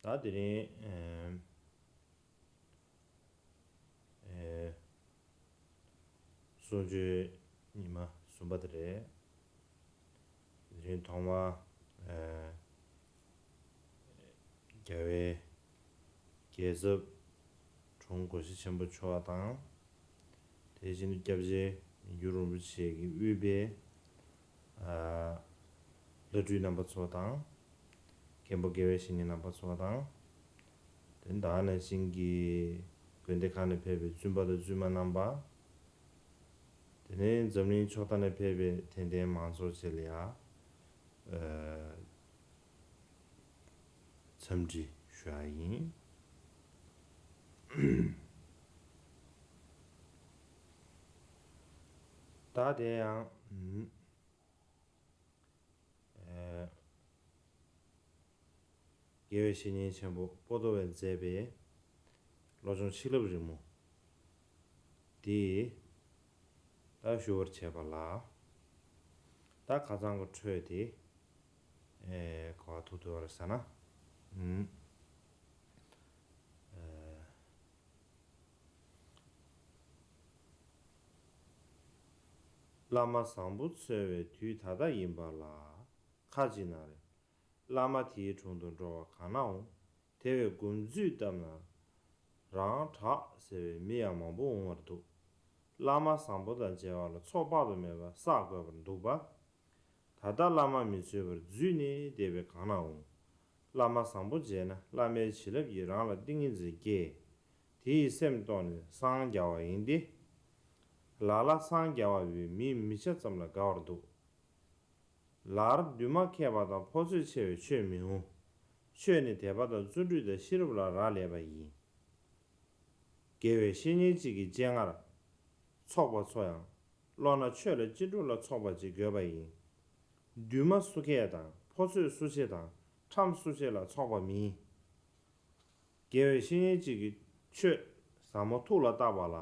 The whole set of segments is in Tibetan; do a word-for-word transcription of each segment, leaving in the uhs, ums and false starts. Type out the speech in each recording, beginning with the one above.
ད་དེ་རིང་ཨེམ། ཨེ། གསུང་ཆོས་ཉི་མ་གསུམ་པ་དེ་རེད། དེ་རིང་ཐོག་མར་ཨེ། རྒྱལ་བའི་རྒྱལ་ཚབ་དྲུང་སྒོ་བཞི་ཆེན་པོ་མཆོག་དང་། དེ་བཞིན་དུ་སྐྱབས་རྗེ་མི་འགྱུར་རིན་པོ་ཆེ་གིས་དབུས་པའི་ཨ། བླ་སྤྲུལ་རྣམ་པ་ཚོ་དང་། མཁན་པོ་དགེ་བའི་བཤེས་གཉེན་རྣམ་པ་ཚོ་དང་། དེ་ད་ག་ནང་བཞིན་གྱི་དགོན་སྡེ་ཁག་ནས་ཕེབས་པའི་བཙུན་པ་དང་བཙུན་མ་རྣམ་པ། དེ་ནས་འཛམ་གླིང་ཕྱོགས་མཐའ་ནས་ཕེབས་པའི་དད་ལྡན་མང་ཚོགས་བཅས་ལ་ཡང་། ཨ། འཚམས་འདྲི་ཞུ་ཡ་ཡིན། ད་དེ་ཡང་། ཨ། དགེ་བའི་བཤེས་གཉེན་ཆེན་པོ་པོ་ཏོ་བས་མཛད་པའི་བློ་སྦྱོང་ཆིག་ལབ་རིང་མོ་འདི་ད་ཞུ་བར་བྱས་པ་ལ། ད་ཁ་སང་གི་འཕྲོས་དེ་ཨེ་ག་པར་ཐུག་ཐུབ་པ་རེད་ཟེར་ན། ཨུམ། ཨེ། བླ་མ་བཟང་པོ་འཚོལ་བའི་དུས་ད་ལྟ་ཡིན་པ་ལ། ཁ་ཅིག་ན་རེ། བླ་མ་དེའི་དྲུང་དུ་འགྲོ་བ་གང་ན་འོང་། དེ་བས་མགོ་འཛུལ་བཏབ་ན་རང་དྲག་ཟེར་བའི་མི་ཡང་མང་པོ་འོང་བར་འདུག་བླ་མ་བཟང་པོ་དང་མཇལ་བ་ལ་ཚོགས་དཔག་ཏུ་མེད་པ་བསགས་དགོས་པར་འདུག་པ། ད་ལྟ་བླ་མ་མི་འཚོལ་བར་འཛུལ་ནས་བསྡད་པའི་གང་ན་འོང་། བླ་མ་བཟང་པོ་མཇལ་ན་བླ་མའི་བྱིན་རླབས་ཀྱིས་རང་ལ་ཏིང་ངེ་འཛིན་སྐྱེ། དེ་ཡིས་སེམས་རྟོགས་ནས་སངས་རྒྱ་བ་ཡིན་ཏེ། ལ་ལ་སངས་རྒྱ་བ་བའི་མིའི་མི་ཆ་ཙམ་ལ་དགའ་བར་འདུག་ལར་འདུས་མ་བསྐྱེད་པ་དང་ཕོ་ཚོད་ཆེ་བའི་ཆོས་མི་འོང་། ཆོས་ནི་དད་པ་དང་བརྩོན་འགྲུས་དང་ཤེས་རབ་ལ་རག་ལས་པ་ཡིན། དགེ་བའི་བཤེས་གཉེན་གཅིག་གི་སྤྱན་སྔར། ཚོགས་པ་ཚོ་ཡང་། བློ་སྣ་ཆོས་ལ་ཅི་འགྲོ་ལ་ཚོགས་པ་ཅིག་དགོས་པ་ཡིན། འདུས་མ་སུ་ཁས་དང་ཕོ་ཚོད་སུ་ཆེ་དང་ཁྲམ་སུ་ཆེ་ལ་ཚོགས་པ་མིན། དགེ་བའི་བཤེས་གཉེན་གཅིག་གིས་ཆོས་ཟབ་མོ་ཐུགས་ལ་བཏགས་པ་ལ།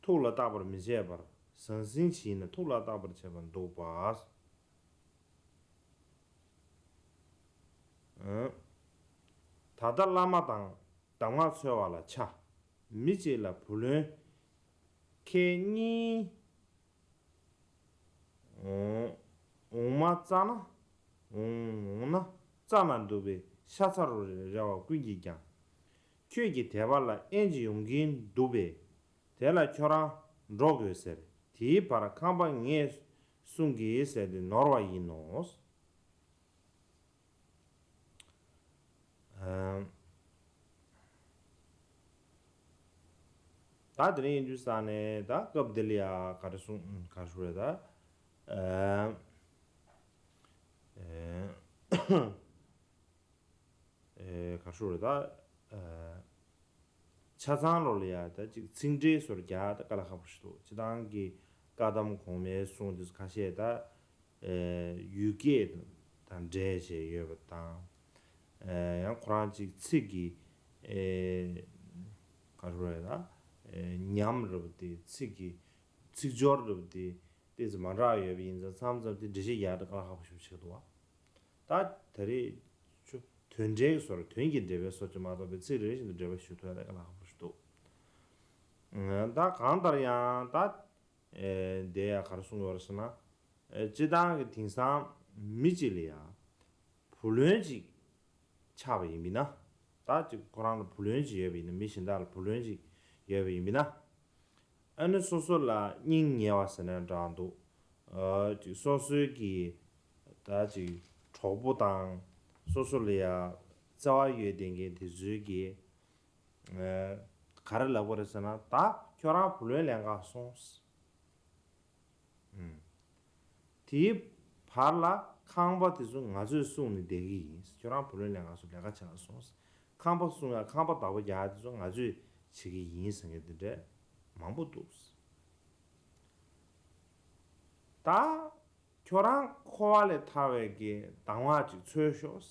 ཐུགས་ལ་བཏགས་པར་མི་བྱེད་པར་ཟང་ཟིང་བྱས་ན་ཐུགས་ལ་བཏགས་པར་བྱེད་པར་འདུག་པ། ཨང་། ད་ལྟ་བླ་མ་དང་གདམས་ངག་འཚོལ་བ་ལ་ཆ། མི་གཅིག་ལ་བུ་ལོན་ཁལ་གཉིས། འོང་མ་རྩ་ན། འོང་ན་རྩ་ན་འདུག་པའི་ཤ་ཚ་རུ་རེ་བ་ཀུན་གྱིས་ཀྱང་། ཁྱོད་ཀྱི་དད་པ་ལ་དབྱེན་ཅིག་ཡོང་གིན་འདུག་པས། དེ་ལ་ཁྱོད་རང་འགྲོ་དགོས་ཟེར། དེའི་བར་ཁང་པ་ངས་སྲུང་གི་ཟེར་ཏེ་ནོར་བ་ཡིན་ནོ། ཨམ། ད་དེ་རིང་ཡིན་དུས་ས་ནས་ད་སྐབས་འདི་ལ་ཡ་ག་རེ་གསུང་ག་རེ་ཞུ་རེད་ད། ཨམ། ཨེ། ཨེ། ག་རེ་ཞུ་རེད་ད། ཨེ། ཆ་ཚང་ལོ་ལ་ཡ་ད་ཅིག་ཚིག་འགྲེལ་སོར་རྒྱག་ད་དཀའ་ལས་ཁག་པོ་ཞིག་འདུག་སྤྱིར་བཏང་གི་བཀའ་གདམས་གོང་མའི་གསུང་དེ་ཚོ་ཁ་ཤས་ད། ཨེ། ཡུལ་སྐད་དང་འདྲེས་བྱས་ཡོད་པ་དང་། ཨེ། ཡང་ཁོ་རང་ཅིག་ཚིག་གི། ཨེ། ག་རེ་རེད་ད། ཨེ། ཉམས་རེད་པ་དེ་ཚིག་གི་ཚིག་སྦྱོར་རེད་པ་དེ་ཏོག་ཙམ་མ་འདྲ་བ་ཡོད་པ་ཡིན་ཙང་མཚམས་མཚམས་དེ་འགྲེལ་བཤད་རྒྱག་ཡ་ད་དཀའ་ལས་ཁག་པོ་ཞིག་ཆགས་འདུག་བ། ད་ད་རེས་ཆུ་དོན་འགྲེལ་གྱི་སོར་དོན་གྱི་འགྲེལ་པའི་སོར་གྱི་མ་གཏོགས་པའི་ཚིག་རེ་རེ་བཞིན་དུ་འགྲེལ་པ་ཞུ་ཐུབ་ཡ་ད་དཀའ་ལས་ཁག་པོ་ཞིག་འདུག་ད་གང་ལྟར་ཡང་ད། ཨེ། འདི་ཡ་ག་རེ་གསུངས་ཡོད་རེད་ཟེར་ན། ཨེ། སྤྱིར་བཏང་གི་དེང་སང་མི་གཅིག་ལ་ཡ། བུ་ལོན་གཅིག་ཆགས་པ་ཡིན་པས་ན། ད་ཅིག་ཁོ་རང་ལ་བུ་ལོན་གཅིག་ཡོད་པ་ཡིན་ན་མི་གཞན་དག་ལ་བུ་ལོན་གཅིག་ཡོད་པ་ཡིན་པས་ན། ཨ་ནི་སོ་སོ་ལ་སྙིང་ཉེ་བ་ཟེར་ན་འདྲ་འདུག་ཨ། ཅིག་སོ་སོའི་གི་ད་ཅིག་གྲོགས་པོ་དང་སོ་སོ་ལ་ཡ་བརྩེ་བ་ཡོད་བསྡད་མཁན་དེ་ཚོའི་གི། ཨ། ག་རེ་ལབ་པ་རེད་ཟེར་ན། ད་ཁྱོད་རང་བུ་ལོན་ལེན་ག་སོང་། ཨུམ། དེའི་བར་ལ་ཁང་པ་དེ་ཚོ་ང་ཚོས་སྲུང་ནས་བསྡད་ཀྱི་ཡིན། ཁྱོད་རང་བུ་ལོན་ལེན་ག་སོང་། ལས་ཀ་བྱེད་ག་སོང་། ཁང་པ་སྲུང་ཡ་ཁང་པ་བདག་པོ་རྒྱག་ཡ་དེ་ཚོ་ང་ཚོས་བྱེད་ཀྱི་ཡིན་ཟེར་མཁན་དེ་འདྲ་མང་པོ་འདུག་ད་ཁྱོད་རང་འཁོར་བ་ལས་ཐར་བའི་གི་གདམས་ངག་ཅིག་འཚོལ་ཤོག་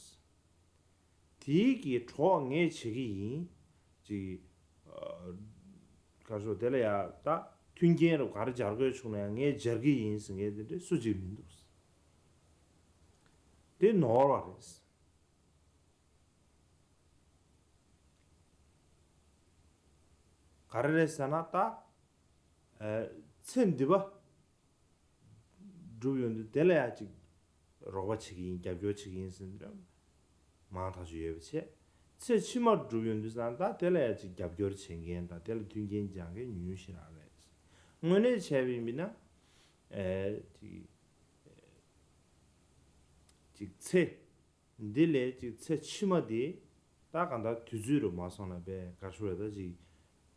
དེའི་གི་གྲོགས་ངས་བྱེད་ཀྱི་ཡིན། ཅིག་ཨ། ག་རེ་ཟེར། དེ་ལ་ཡ་ད་མཐུན་རྐྱེན་རུ་ག་རེ་སྦྱར་དགོས་བྱུང་ན་ཡང་ངས་སྦྱར་གྱི་ཡིན་ཟེར་མཁན་དེ་འདྲ་སུ་གཅིག་མི་འདུག་དེ་ནོར་བ་རེད། ག་རེ་རེད་ཟེར་ན་ད། ཨ། ཚེ་འདི་པ་སྒྲུབ་ཡོང་དུས་དེ་ལ་ཡང་ཅིག་རོགས་པ་བྱེད་ཀྱི་ཡིན། རྒྱབ་སྐྱོར་བྱེད་ཀྱི་ཡིན་ཟེར་འདི་རེད། མང་ཐག་ཆོད་ཡོད་པ་བྱས། ཚེ་ཕྱི་མ་སྒྲུབ་ཡོང་དུས་ཙང་ད་དེ་ལ་ཡང་ཅིག་རྒྱབ་སྐྱོར་བྱེད་མཁན་དང་དེ་ལ་མཐུན་རྐྱེན་སྦྱང་མཁན་ཉུང་ཉུང་ཞིག་རང་རེད། དངོས་གནས་བྱས་པ་ཡིན་ན། ཨེ། ཅིག་ཅིག་ཚེ་འདི་ལས་ཅིག་ཚེ་ཕྱི་མ་དེ་ད་གང་ལྟར་དུས་ཚོད་རུ་མ་སོང་ན་པས་གར་ཤོར་རེད། ད་ཅིག་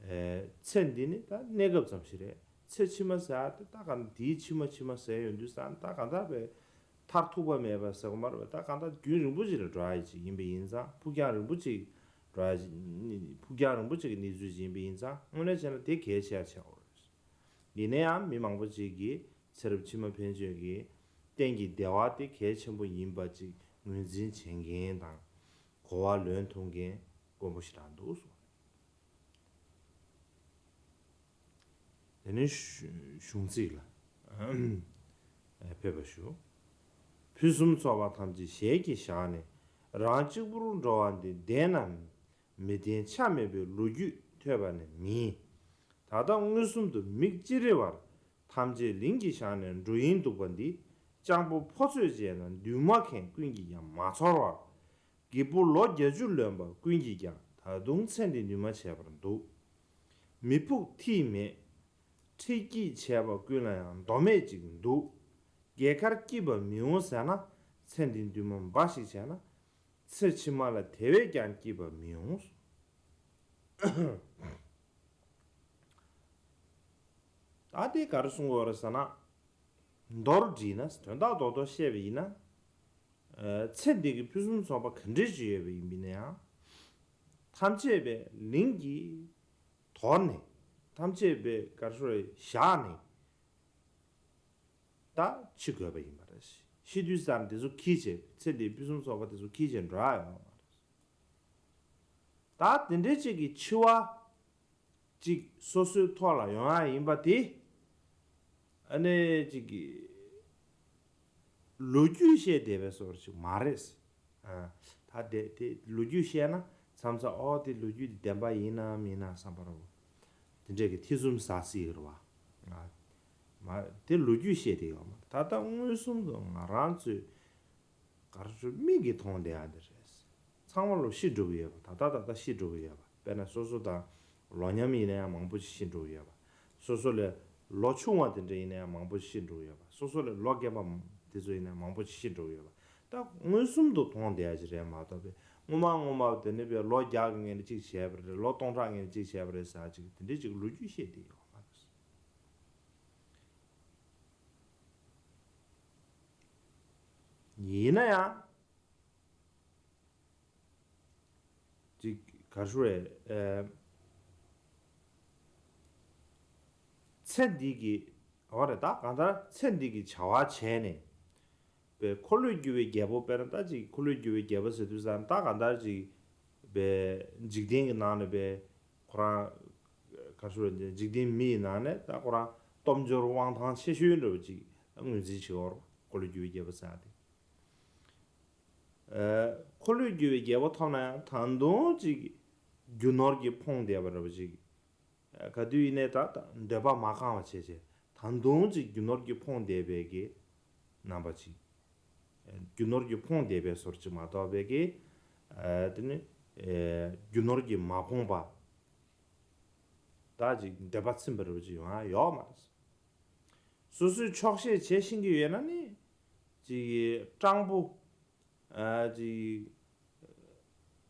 ཨེ། ཚེ་འདི་ནི་ད་གནས་སྐབས་ཙམ་ཞིག་རེད། ཚེ་ཕྱི་མ་ཟེར་ཡ་དེ་ད་གང་དེའི་ཕྱི་མ་ཕྱི་མ་ཟེར་ཡོང་དུས་ཙང་ད་གང་ལྟར་པས་མཐར་ཐུག་པ་མེད་པ་ཟེར་གོ་མ་རེད་པས། ད་གང་ལྟར་རྒྱུན་རིང་པོ་ཞིག་ལ་འགྲོ་ཡ་ཅིག་ཡིན་པ་ཡིན་ཙང་། ཕུགས་རྒྱང་རིང་པོ་ཅིག་འགྲོ་ཡ་ཅིག་ཕུགས་རྒྱང་རིང་པོ་ཅིག་གི་གནས་ཚུལ་ཅིག་ཡིན་པ་ཡིན་ཙང་། དངོས་གནས་བྱས་ན་དེ་གལ་ཆེ་ཡ་ཆེ་བ་རེད། ཡིན་ན་ཡང་མི་མང་པོ་ཅིག་གིས་ཚེ་རབས་ཕྱི་མ་ཕན་ཆད་ཀྱི་གཏན་གྱི་བདེ་བ་དེ་གལ་ཆེན་པོ་ཡིན་པ་ཅིག་ངོས་འཛིན་བྱེད་མཁན་དང་གོ་བ་ལོན་ཐུབ་མཁན་དཀོན་པོ་ཞེ་དྲག་འདུག་གསུངས། དེ་ནས་གཞུང་ཚིག་ལ་ཕེབས་པ་ཞུ། ཕུན་སུམ་ཚོགས་པ་ཐམས་ཅད་ཞལ་གྱིས་བཞག་ནས། རང་གཅིག་པུར་འགྲོ་བ་འདི་བདེན་ནམ་མི་བདེན་ཆ་མེད་པའི་ལོ་རྒྱུས་ཐོས་པ་ནི་མིན། ད་ལྟ་མངོན་སུམ་དུ་མིག་ཅི་རིལ་བར། ཐམས་ཅད་ལིང་གིས་བཞག་ནས་འགྲོ་ཡིན་འདུག་པ་འདི། སྤྱང་པོ་ཕོ་ཚོད་བྱས་ན་འདུན་མ་མཁན་ཀུན་གྱིས་ཀྱང་མ་ཚོར་བར། སྒྱིད་པོ་ལོ་བརྒྱད་ཅུ་ལོན་པ་ཀུན་གྱིས་ཀྱང་ད་དུང་ཚེ་འདི་འདུན་མ་བྱས་པར་འདུག། མི་ཕུགས་མཐིལ་མེད་ཁྲིད་སྐྱིད་བྱས་པ་ཀུན་ལ་ཡང་མདོ་མེད་ཅིག་འདུག། རྒྱལ་ཁར་སྐྱིད་པ་མི་འོང་ཟེར་ན། ཚེ་འདི་འདུན་མ་འབའ་ཞིག་བྱས་ན། ཚེ་ཕྱི་མ་ལ་དེ་བས་ཀྱང་སྐྱིད་པ་མི་འོང་། ད་དེ་ག་རེ་གསུང་གི་ཡོད་རེད་ཟེར་ན། མདོར་དྲིལ་ན། དོན་དག་རྡོག་རྡོག་བཤད་པ་ཡིན་ན། ཨ། ཚེ་འདི་གི་ཕུན་སུམ་ཚོགས་པ་ག་འདྲས་ཅིག་ཡོད་པ་ཡིན་པ་ཡིན་ན་ཡང་། ཐམས་ཅད་པས་ལིང་གིས་དོར་ནས། ཐམས་ཅད་པས་ག་རེ་ཞུ་རེད། བཞག་ནས་ད་འཆི་དགོས་པ་ཡིན་པ་རེད། ཤི་དུས་ཙམ་དེ་ཚོ་འཁྱེར་བྱས། ཚེ་འདིའི་ཕུན་སུམ་ཚོགས་པ་དེ་ཚོ་འཁྱེར་བྱས་འགྲོ་ཡ་ཡོད་མ་རེད། ད་དེ་འདྲའི་ཅིག་གི་འཆི་བ་ཅིག་སོ་སོའི་ཐོག་ལ་ཡོང་ཡ་ཡིན་པ་དེ། ཨ་ནི་ཅིག་གི་ལོ་རྒྱུས་བཤད་བསྡད་པའི་བཟོ་འདྲ་ཅིག་མ་རེད། ཨ། ད་དེ་དེ་ལོ་རྒྱུས་བཤད་ན་མཚམས་མཚམས་ཨོ་དེ་ལོ་རྒྱུས་དེ་བདེན་པ་ཡིན་ནམ་མིན་ནམ་བསམ་པ་རེད། དེ་འདྲས་ཀྱི་ཐེ་ཚོམ་ཟ་སྲིད་རེད་བ། ཨ། མ་དེ་ལོ་རྒྱུས་བཤད་དེ་ཡོད་མ་རེད། ད་ལྟ་མངོན་སུམ་དུ་ང་རང་ཚོས་ག་རེ་ཞུ། མིག་གིས་མཐོང་བསྡད་ཡ་འདི་རེད། ཚང་མ་ལོ་ཤི་འགྲོ་གི་ཡོད་པ། ད་ལྟ་ད་ལྟ་ཤི་འགྲོ་གི་ཡོད་པ། དཔེར་ན་སོ་སོ་དང་ལོ་མཉམ་ཡིན་ན་ཡང་མང་པོ་ཞིག་ཤི་འགྲོ་གི་ཡོད་པ། སོ་སོ་ལས་ལོ་ཆུང་བ་དེ་འདྲ་ཡིན་ན་ཡང་མང་པོ་ཞིག་ཤི་འགྲོ་གི་ཡོད་པ། སོ་སོ་ལས་ལོ་རྒན་པ་དེ་ཚོ་ཡིན་ན་ཡང་མང་པོ་ཞིག་ཤི་འགྲོ་གི་ཡོད་པ། ད་མངོན་སུམ་དུ་མཐོང་བསྡད་ཡ་ཅིག་རེད་མ་གཏོགས་པས། སྔོན་མ་སྔོན་མ་དེ་ནི་པས་ལོ་བརྒྱ་གི་སྔོན་ལ་གཅིག་བྱས་པ་རེད། ལོ་སྟོང་ཕྲག་སྔོན་ལ་གཅིག་བྱས་པ་རེད་ཟེར་ཅིག་དེ་འདྲ་ཅིག་ལོ་རྒྱུས་བཤད་བསྡད་ཡོད་མ་རེད། ཡིན་ན་ཡང་ཅིག་ག་རེ་ཞུ་རེད། ཨེ། ཚེ་འདི་གི་འོ་རེད། ད་གང་ལྟར་ཚེ་འདི་གི་བྱ་བ་བྱས་ནས་པའི་འཁོར་ལོས་སྒྱུར་བའི་རྒྱལ་པོ། དཔེར་ན་ད་ཅིག་འཁོར་ལོས་སྒྱུར་བའི་རྒྱལ་པོ་ཟེར་དུས་ཙང་ད་གང་ལྟར་ཅིག་པའི་འཇིག་རྟེན་གྱི་ནང་ནས་པའི་ཁོ་རང་ག་རེ་ཞུ་རེད། འཇིག་རྟེན་མི་ཡི་ནང་ནས་ད་ཁོ་རང་སྟོབས་འབྱོར་དབང་ཐང་ཆེ་ཤོས་འདྲ་བོ་ཅིག་ངོས་འཛིན་བྱེད་ཀྱི་ཡོད་རེད། འཁོར་ལོས་སྒྱུར་བའི་རྒྱལ་པོ་ཟེར་ཡ་དེ། ཨ། འཁོར་ལོས་སྒྱུར་བའི་རྒྱལ་པོ་ཐོབ་ན་ཡང་ད་དུང་ཅིག་རྒྱུ་ནོར་གྱིས་ཕོངས་བསྡད་པ་འདྲ་བོ་ཅིག། ཨ། ག་དུས་ཡིན་ནའི་ད་ད་འདོད་པ་མ་ཁེངས་པ་བྱས་བྱས་ད་དུང་ཅིག་རྒྱུ་ནོར་གྱིས་ཕོངས་བསྡད་པའི་གི་རྣམ་པ་ཅིག། ཨ། རྒྱུ་ནོར་གྱིས་ཕོངས་བསྡད་པའི་བཟོ་འདྲ་ཅིག་མ་གཏོགས་པའི་གི། ཨ། དེ་ནི། ཨ། རྒྱུ་ནོར་གྱིས་མ་ཕོངས་པ། ད་ཅིག་འདོད་པ་ཚིམ་པ་འདྲ་བོ་ཅིག་ཡོང་ཡ་ཡོད་མ་རེད། སོ་སོས་ཆོག་ཤེས་བྱེད་ཤེས་ཀྱི་ཡོད་ན་ནི། ཅིག་སྤྲང་པོ། ཨ། ཅིག་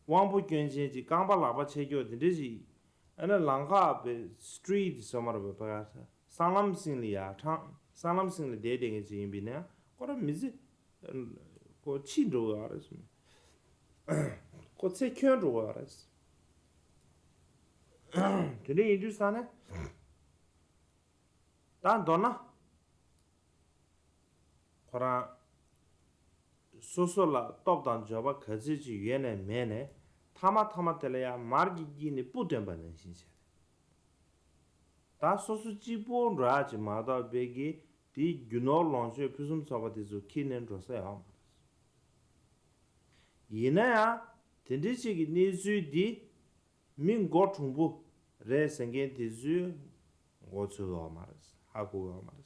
དབང་པོ་སྐྱོན་ཅན་ཅིག་རྐང་པ་ལག་པ་ཆད་ཀྱོག་དེ་འདྲ་ཞིག། ཨ་ནི་ལམ་ཁ་པའི་སི་ཊི་རི་ཊི་ཟེར་མ་རེད་པ། སྲང་ལམ་སེང་ལ་ཡ་འཕྲང་། སྲང་ལམ་སེང་ལ་བསྡད་བསྡད་མཁན་ཅིག་ཡིན་པ་ཡིན་ན་ཡང་ཁོ་རང་མི་ཚེ་ཁོ་འཆི་འགྲོ་གི་ཡོད་རེད་ཟེར། ཁོ་ཚེ་འཁྱོལ་འགྲོ་གི་ཡོད་རེད་ཟེར། དེ་འདྲ་ཡིན་དུས་ཙང་ནས། ད་མདོར་ན། ཁོ་རང་སོ་སོ་ལ་སྟོབས་དང་འབྱོར་པ་ག་ཚོད་ཅིག་ཡོད་ནའི་མེད་ནའི། མཐའ་མ་མཐའ་མ་དེ་ལ་ཡང་མར་གྱི་དཀྱིལ་ནས་སྤུ་བཏོན་པ་ནང་བཞིན་བྱས་ཏེ། ད་སོ་སོ་གཅིག་པོ་འགྲོ་ཡ་ཅིག་མ་གཏོགས་པའི་གི་དེའི་རྒྱུ་ནོར་ལོངས་སྤྱོད་ཕུན་སུམ་ཚོགས་པ་དེ་ཚོ་འཁྱེར་ནས་འགྲོ་ས་ཡོད་མ་རེད། ཡིན་ན་ཡང་དེ་འདྲའི་ཅིག་གི་གནས་ཚུལ་འདི། མི་མགོ་གྲུང་པོ། རེད་ཟེར་མཁན་དེ་ཚོའི་མགོ་ཚོས་ཡོད་མ་རེད། ཧ་གོ་ཡོད་མ་རེད།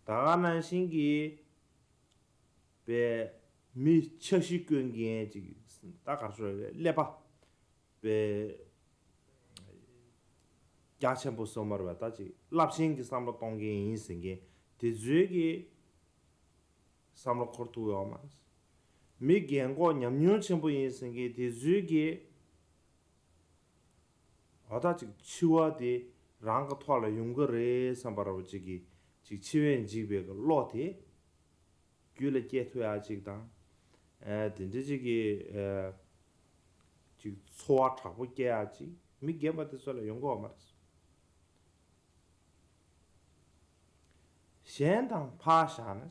ད་ག་ནང་བཞིན་གྱི་པའི་མི་འཆར་གཞི་བཀོད་མཁན་ཅིག་ད་ག་རེ་ཟེར་རེད། ཀླད་པ་པའི་རྒྱ་ཆེན་པོ་སོ་མར་བ་ད་ཅིག་རླབས་ཆེན་གྱི་བསམ་བློ་གཏོང་མཁན་ཡིན་ཟེར་མཁན་དེ་ཚོའི་གི་བསམ་བློ་འཁོར་ཐུབ་ཡོད་མ་རེད། མི་རྒན་གོག་ཉམས་མྱོང་ཆེན་པོ་ཡིན་ཟེར་མཁན་དེ་ཚོའི་གི་འོ་ད་ཅིག་འཆི་བ་དེ་རང་གི་ཐོག་ལ་ཡོང་གི་རེད་བསམ་པ་ར་བ་ཅིག་གི་ཅིག་འཆི་བས་འཇིགས་པའི་གི་བློ་དེ་རྒྱུད་ལ་སྐྱེ་ཐུབ་ཡ་ཅིག་དང་། ཨ་དེ་འདྲ་ཅིག་གི་ཨ་ཅིག་ཚོར་བ་དྲག་པོ་སྐྱེ་ཡ་ཅིག་མི་རྒན་པ་དེ་ཚོ་ལ་ཡོང་གི་ཡོད་མ་རེད། གཞན་དང་ཕར་བཞག་ན།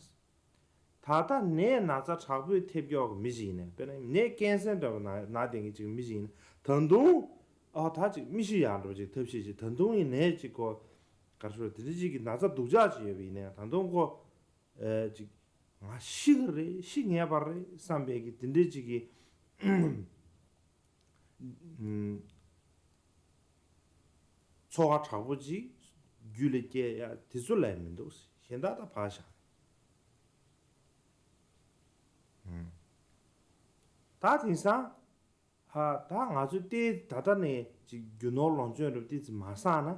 ད་ལྟ་ནད་ན་ཚ་དྲག་པོས་ཐེབས་ཀྱོག་གི་མི་ཞིག་ཡིན་ན། དཔེར་ན་ནད་ཀན་སར་འདྲ་བ་ན་ན་བསྡད་མཁན་ཅིག་མི་ཞིག་ཡིན་ན། ད་དུང་ཨ་ད་ཅིག་མི་ཤི་ཡག་འདྲ་བ་ཅིག་ཐབས་ཤེས་ཅིག་ད་དུང་ཡིན་ནད་ཅིག་གོ་ག་རེ་ཟེར་དེ་འདྲ་ཅིག་གི་ན་ཚ་སྡུག་ཅག་ཅིག་ཡོད་པ་ཡིན་ན་ད་དུང་ཁོ་ཨ་ཅིག་ང་ཤི་གི་རེད། ཤི་ངེས་པ་རེད་བསམ་པའི་གི་དེ་འདྲ་ཅིག་གི་ཚོར་བ་དྲག་པོ་ཅིག་རྒྱུད་ལ་སྐྱེ་ཡ་དེ་ཚོ་ལས་མི་འདུག་གཞན་དག་ད་ཕར་བཞག་ད་དེང་སང་ཨ་ད་ང་ཚོ་ལྟའི་ད་ལྟ་ནས་ཅིག་རྒྱུ་ནོར་ལོངས་སྤྱོད་རབ་ཏི་ཙི་མ་བསགས་ན།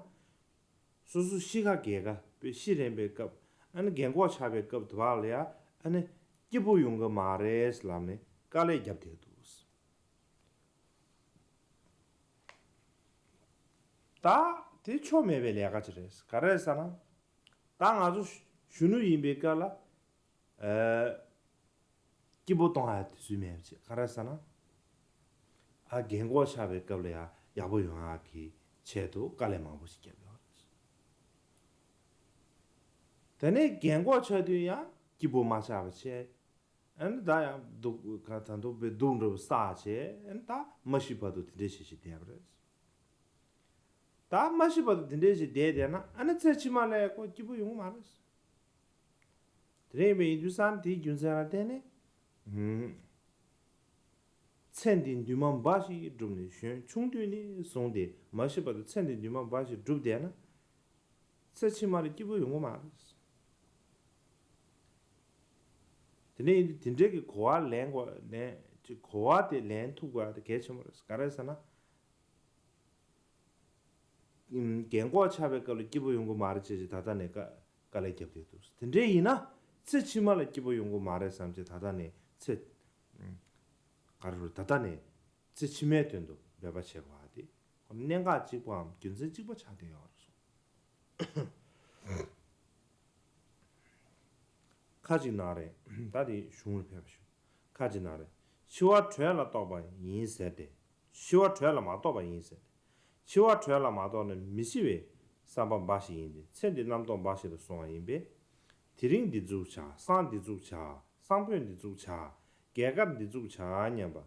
སོ་སོ་ཤི་ཁ་རྒས་ཁ་པའི་ཤི་རན་པའི་སྐབས་ཨ་ནི་རྒན་གོག་ཆགས་པའི་སྐབས་དུ་བ་ལ་ཡ་ཨ་ནི་སྐྱིད་པོ་ཡོང་གི་མ་རེད་ལབ་ནས་དཀའ་ལས་བརྒྱབ་བསྡད་འདུག་ད་དེ་ཆོ་མེད་པའི་ལས་ཀ་ཅིག་རེད། ག་རེ་ཟེར་ན། ད་ང་ཚོ་གཞོན་ནུ་ཡིན་པའི་སྐབས་ལ་ཨ་སྐྱིད་པོ་གཏོང་ཡ་དེ་ཚོ་མེད་པ་ཅིག་ག་རེ་ཟེར་ན། ཨ་རྒན་གོག་ཆགས་པའི་སྐབས་ལ་ཡ་ཡག་པོ་ཡོང་ཡ་གི་ཆེད་དུ་དཀའ་ལས་མང་པོ་ཞིག་བརྒྱབ་ཡོད་རེད། དེ་ནས་རྒན་གོག་ཆགས་དུས་ཡང་སྐྱིད་པོ་མ་ཆགས་པ་བྱས། ཨ་ནི་ད་ཡང་སྡུག་ག་ད་སྡུག་པའི་སྡུག་འགྲོ་བ་བསགས་བྱས་ཨ་ནི་ད་མ་ཤི་བར་དུ་དེ་འདྲས་བྱས་བྱས་བསྡད་པ་རེད། ད་མ་ཤི་བར་དུ་དེ་འདྲས་བྱས་བསྡད་བསྡད་ན་ཨ་ནི་ཚེ་ཕྱི་མ་ལ་ཁོ་སྐྱིད་པོ་ཡོང་གི་མ་རེད། དེ་རེད་པས་ཡིན་དུས་ཙང་དེའི་རྒྱུ་མཚན་ལ་བརྟེན་ནས། ཚེ་འདི་འདུན་མ་འབའ་ཞིག་བསྒྲུབས་ནས་གཞོན་ཆུང་དུས་ནས་བཟུང་སྟེ་མ་ཤི་བར་དུ་ཚེ་འདི་འདུན་མ་འབའ་ཞིག་བསྒྲུབས་བསྡད་ན། ཚེ་ཕྱི་མ་ལ་སྐྱིད་པོ་ཡོང་གི་མ་རེད། དེ་འདྲ་ཡིན་དུས་དེ་འདྲའི་གི་གོ་བ་ལེན་དགོས་ལེན་ཅིག་གོ་བ་དེ་ལེན་ཐུབ་དགོས་ཡ་དེ་གལ་ཆེན་པོ་རེད། ག་རེ་ཟེར་ན། རྒན་གོག་ཆགས་པའི་སྐབས་ལ་སྐྱིད་པོ་ཡོང་གི་མ་རེད་ཅེས་ཅིག་ད་ལྟ་ནས་དཀའ་དཀའ་ལས་བརྒྱབ་བསྡད་འདུག་དེ་འདྲ་ཡིན་ན་ཚེ་ཕྱི་མ་ལ་སྐྱིད་པོ་ཡོང་གི་མ་རེད་བསམ་ཅིག་ད་ལྟ་ནས་ཚེ་ག་རེ་རེད་ད་ལྟ་ནས་ཚེ་ཕྱི་མའི་དོན་དུ་འབད་པ་བྱེད་དགོས་པ་དེ་ཁོ་གནད་འགག་གཅིག་པའམ་རྒྱུ་མཚན་གཅིག་པ་ཆགས་བསྡད་ཡོད་རེད་གསུངས། ཁ་ཅིག་ན་རེ། ད་དེ་གཞུང་ལ་ཕེབས་པ་ཞུ། ཁ་ཅིག་ན་རེ། འཆི་བ་དྲོད་ལ་གཏོགས་པ་ཡིན་ཟེར་ཏེ། འཆི་བ་དྲོད་ལ་མ་གཏོགས་པ་ཡིན་ཟེར་ཏེ། འཆི་བ་དྲོད་ལ་མ་གཏོགས་ན་མི་འཆི་བའི་བསམ་པ་འབའ་ཞིག་ཡིན་ཏེ་ཚེ་འདི་རྣམ་རྟོག་འབའ་ཞིག་ཏུ་སོང་བ་ཡིན་པས། དེ་རིང་འདི་ཚུགས་བྱ། སང་འདི་ཚུགས་བྱ། སང་ཕོད་འདི་ཚུགས་བྱ། རྒས་དཀར་འདི་ཚུགས་བྱ་སྙམ་པ།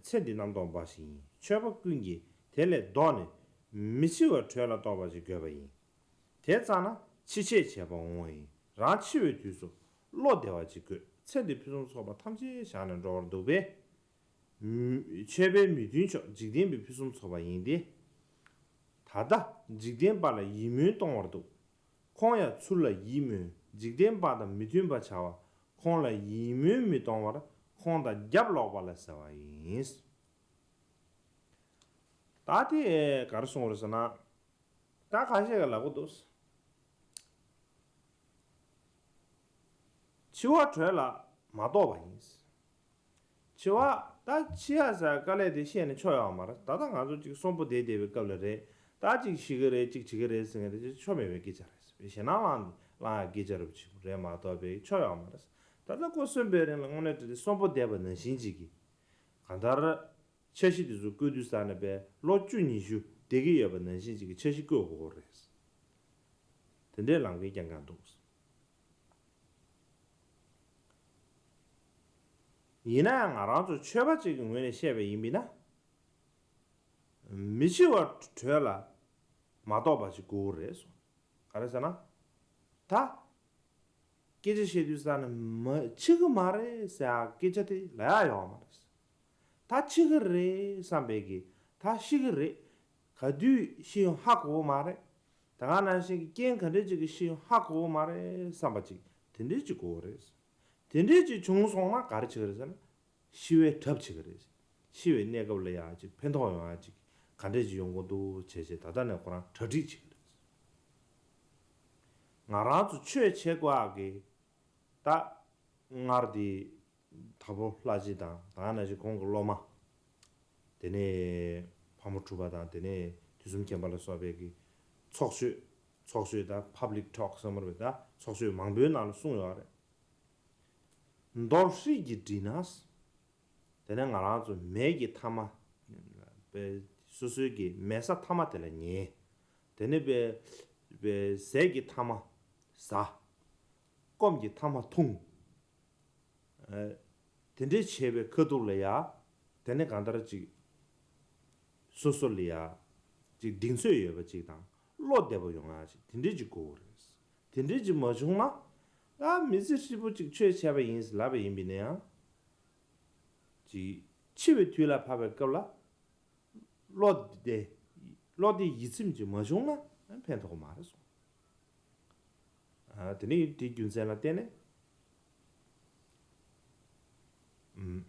ཚེ་འདི་རྣམ་རྟོག་འབའ་ཞིག་ཡིན། ཆོས་པ་ཀུན་གྱིས་དེ་ལས་ལྡོག་ནས་མི་འཆི་བ་དྲོད་ལ་གཏོགས་པ་ཞིག་དགོས་པ་ཡིན། དེ་ཙམ་ན་འཆི་ཆད་བྱེད་པ་འོང་བ་ཡིན། རང་འཆི་བའི་དུས་སུ་བློ་བདེ་བ་ཅིག་དགོས། ཚེ་འདི་ཕུན་སུམ་ཚོགས་པ་ཐམས་ཅད་བཞག་ནས་འགྲོ་བར་འདུག་པས། མ་ཆོས་པའི་མི་མཐུན་ཕྱོགས་འཇིག་རྟེན་པའི་ཕུན་སུམ་ཚོགས་པ་ཡིན་ཏེ། ད་ལྟ་འཇིག་རྟེན་པ་ལ་ཡིད་སྨོན་གཏོང་བར་འདུག་ཁོང་ཡང་ཚུར་ལ་ཡིད་སྨོན། འཇིག་རྟེན་པ་དང་མི་མཐུན་པ་བྱ་བ་ཁོང་ལ་ཡིད་སྨོན་མི་གཏོང་བར་ཁོང་དང་རྒྱབ་ལོག་པ་ལ་ཟེར་བ་ཡིན། ད་དེ་ག་རེ་གསུངས་རེད་ཟེར་ན། ད་ཁ་ཤས་ཀྱིས་ལབ་ཀྱི་འདུག་འཆི་བ་དྲོད་ལ་མ་གཏོགས་པ་ཡིན། འཆི་བ་ད་འཆི་ཡ་ཟེར་དཀའ་ལས་དེ་བཤད་ནས་ཆོ་ཡོད་མ་རེད། ད་ལྟ་ང་ཚོ་ཅིག་གསོན་པོ་བསྡད་བསྡད་པའི་སྐབས་ལ་རེད། ད་ཅིག་ཤི་གི་རེད་ཅིག་བྱེད་ཀྱི་རེད་ཟེར་མཁན་དེ་ཅིག་ཆོ་མེད་པའི་སྐད་ཆ་རེད། ཞེད་སྣང་ལངས་ལངས་ཡ་སྐད་ཆ་རེད་ཅིག་རེད་མ་གཏོགས་པའི་ཆོ་ཡོད་མ་རེད། ད་ལྟ་ཁོ་གསོན་པའི་རིང་ལ་དངོས་གནས་དྲང་གནས་གསོན་པོ་བསྡད་པ་ནང་བཞིན་ཅིག་གི་གང་ལྟར། འཆར་གཞི་དེ་ཚོ་བཀོད་དུས་ཙ་ན་པས་ལོ་བཅུ་ཉི་ཤུ་བསྡད་ཀྱི་ཡོད་པ་ནང་བཞིན་ཅིག་གི་འཆར་གཞི་བཀོད་དགོས་རེད། དེ་འདྲའི་ལམ་ཁ་རྐྱང་རྐྱང་འདུག་ཡིན་ན་ཡང་ང་རང་ཚོ་ཆོས་པ་ཅིག་གི་ངོས་ནས་བཤད་པ་ཡིན་པས་ན། མི་འཆི་བ་དྲོད་ལ་མ་གཏོགས་པ་ཞིག་དགོས་རེད་གསུངས། ག་རེ་ཟེར་ན། ད། སྐད་ཆ་བཤད་དུས་ཙ་ན་མ་འཆི་གི་མ་རེད་ཟེར་ཡ་སྐད་ཆ་དེ་ལབ་ཡ་ཡོད་མ་རེད། ད་འཆི་གི་རེད་བསམ་པའི་གི་ད་ཤི་གི་རེད། ག་དུས་ཤི་ཡོང་ཧ་གོ་བ་མ་རེད། ད་ག་ནང་བཞིན་གྱི་རྐྱེན་ག་འདྲས་ཅིག་གིས་ཤི་ཡོང་ཧ་གོ་བ་མ་རེད་བསམ་པ་ཅིག་དེ་འདྲས་ཅིག་དགོས་པ་རེད། དེ་འདྲས་ཅིག་བྱུང་སོང་ན་ག་རེ་བྱེད་ཀྱི་རེད་ཟེར་ན། ཤི་བའི་གྲབས་བྱེད་ཀྱི་རེད། ཤི་བའི་གནས་སྐབས་ལ་ཡ་ཅིག་ཕན་ཐོགས་ཡོང་ཡ་ཅིག་ག་འདྲས་ཅིག་ཡོང་གི་འདུག་བྱས་བྱས་ད་ལྟ་ནས་ཁོ་རང་གྲ་སྒྲིག་བྱེད་ཀྱི་རེད། ང་རང་ཚོ་ཆོས་བྱེད་དགོས་ཡག་གི་ད་སྔར་དེ་དྭགས་པོ་ལྷ་རྗེ་དང་ད་ག་ནང་བཞིན་ཁོང་གི་སློབ་མ། དེ་ནས་ཕག་མོ་གྲུ་པ་དང་དེ་ནས་དུས་གསུམ་མཁྱེན་པ་ལ་སོགས་པའི་གི་ཚོགས་ཆོས། ཚོགས་ཆོས་དང་public talk ཟེར་བ་རེད། ད་ཚོགས་ཆོས་མང་པོའི་ནང་ལ་གསུངས་ཡོད་རེད། མདོར་ཧྲིལ་གྱིས་དྲིལ་ན། དེ་ནས་ང་རང་ཚོ་མལ་གྱི་མཐའ་མ། པའི་སོ་སོའི་གི་མལ་ས་མཐའ་མ་དེ་ལ་ཉལ། དེ་ནས་པའི་པའི་ཟས་ཀྱི་མཐའ་མ་ཟ། སྐོམ་གྱི་མཐའ་མ་འཐུང་། ཨ། དེ་འདྲའི་བྱས་པའི་ཁ་ཐུག་ལ་ཡ། དེ་ནས་གང་ལྟར་ཅིག་སོ་སོ་ལ་ཡ། ཅིག་གདེང་ཚོད་ཡོད་པ་ཅིག་དང་བློ་བདེ་པོ་ཡོང་ཡ་ཅིག་དེ་འདྲའི་ཅིག་དགོས་པ་རེད། དེ་འདྲའི་ཅིག་མ་བྱུང་ན། ད་མི་ཚེ་ཧྲིལ་པོ་ཅིག་ཆོས་བྱས་པ་ཡིན་ལབ་པ་ཡིན་པ་ཡིན་ན་ཡང་། ཅིག་འཆི་བའི་དུས་ལ་བབ་པའི་སྐབས་ལ། བློ་བདེ། བློ་བདེ་ཡིད་ཚིམ་ཅིག་མ་བྱུང་ན་ཕན་ཐོགས་མ་རེད་གསུངས། ཨ། དེ་ནས་དེའི་རྒྱུ་མཚན་ལ་བརྟེན་ནས། ཨུམ།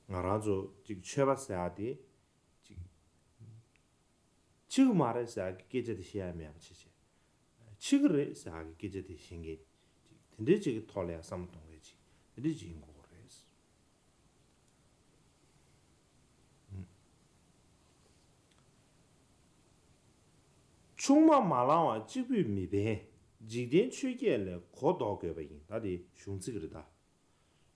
ང་རང་ཚོ་ཅིག་ཆོས་པ་ཟེར་ཡ་དེ་ཅིག་འཆི་གི་མ་རེད་ཟེར་ཡ་གི་སྐད་ཆ་དེ་བཤད་ཡ་མེད་པ་བྱས་བྱས། འཆི་གི་རེད་ཟེར་ཡ་གི་སྐད་ཆ་དེ་བཤད་མཁན་ཅིག་དེ་འདྲའི་ཅིག་གི་ཐོག་ལ་ཡ་བསམ་བློ་གཏོང་མཁན་ཅིག་དེ་འདྲའི་ཅིག་ཡིན་དགོས་རེད། ཆུང་མ་མ་བླངས་པ་གཅིག་པུས་མི་ཕན། འཇིག་རྟེན་ཆོས་བརྒྱད་ལས་གོ་ལྡོག་དགོས་པ་ཡིན། ད་དེ་གཞུང་ཚིག་རེད་ད།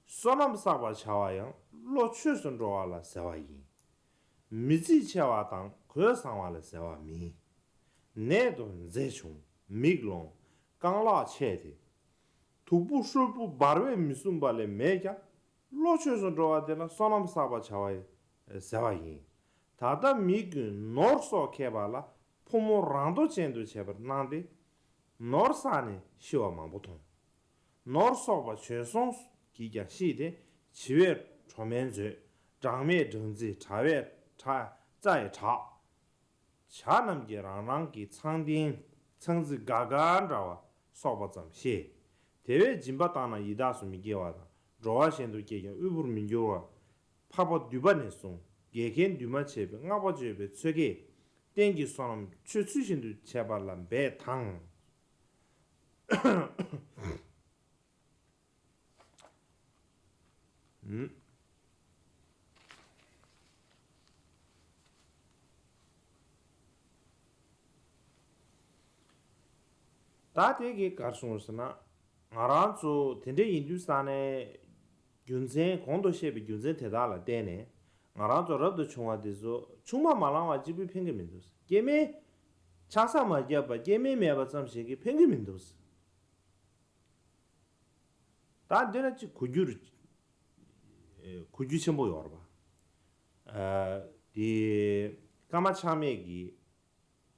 བསོད་ནམས་བསགས་པར་བྱ་བ་ཡང་། བློ་ཆོས་སུ་འགྲོ་བ་ལ་ཟེར་བ་ཡིན། མི་ཚིག་ཆེ་བ་དང་གོས་བཟང་བ་ལ་ཟེར་བ་མིན། ནད་དང་མཛེ་བྱུང་མིག་ལོང་རྐང་ལག་ཆད་དེ། དུག་སྦྲུལ་ཧྲུལ་པོ་འབར་བས་མི་སྲུན་པ་ལས་མེད་ཀྱང་། བློ་ཆོས་སུ་འགྲོ་བ་དེ་ལ་བསོད་ནམས་བསགས་པར་བྱ་བ་ཟེར་བ་ཡིན། ད་ལྟ་མི་ཀུན་ནོར་སོགས་མཁས་པ་ལ་ཕོ་མོ་རང་མདོག་ཅན་དུ་བྱེད་པར་སྣང་སྟེ། ནོར་བསགས་ནས་ཤི་བ་མང་པོ་མཐོང་། ནོར་བསགས་པ་བྱོལ་སོང་གིས་ཀྱང་ཤི་སྟེ་བྱི་བས་གྲོ་མའི་མཛོད། སྦྲང་མས་སྦྲང་རྩི། དགྲ་བས་དགྲ་རྩྭ་ཡི་བྲག། བྱ་རྣམས་ཀྱིས་རང་རང་གི་ཚང་སྟེང་ཚང་རྩི་དགའ་དགའ་འདྲ་བ་སོགས་པ་ཙམ་ཤེས། དེ་བས་སྦྱིན་པ་བཏང་ན་ཡི་དྭགས་སུ་མི་སྐྱེ་བ་དང་། འགྲོ་བ་གཞན་དུ་སྐྱེས་ཀྱང་དབུལ་པོར་མི་འགྱུར་བ། འཕགས་པ་འདུས་པ་ནས་བཟུང་འགལ་རྐྱེན་འདུས་མ་བྱས་པའི་བསྔགས་པ་བརྗོད་པའི་ཚོད་ཀྱིས། རྟེན་གྱི་བསོད་ནམས་ཆོས་ཚུལ་བཞིན་དུ་བྱས་པ་ལ་འབད་དང་། ཨུམ། ད་དེ་གི་གར་སོང་ཟེར་ན། ང་རང་ཚོ་དེ་འདྲ་ཡིན་དུས་ས་ནས་རྒྱུ་མཚན་གོང་དུ་བཤད་པའི་རྒྱུ་མཚན་དེ་དག་ལ་བརྟེན་ནས་ང་རང་ཚོ་རབ་ཏུ་བྱུང་བ་དེ་ཚོ་ཆུང་མ་མ་བླངས་བ་གཅིག་པུས་ཕན་གྱི་མི་འདུག་སྐྱེ་དམན། ཆགས་ས་མ་བརྒྱབ་པ་སྐྱེ་དམན་མེད་པ་ཙམ་ཞིག་གིས་ཕན་གྱི་མི་འདུག་ད་འདི་ན་ཅིག་གོ་རྒྱུ་རེད། ཨེ། གོ་རྒྱུ་ཆེན་པོ་ཡོད་རེད་པ། ཨ། དེ་ཀརྨ་ཆགས་མེད་ཀྱི་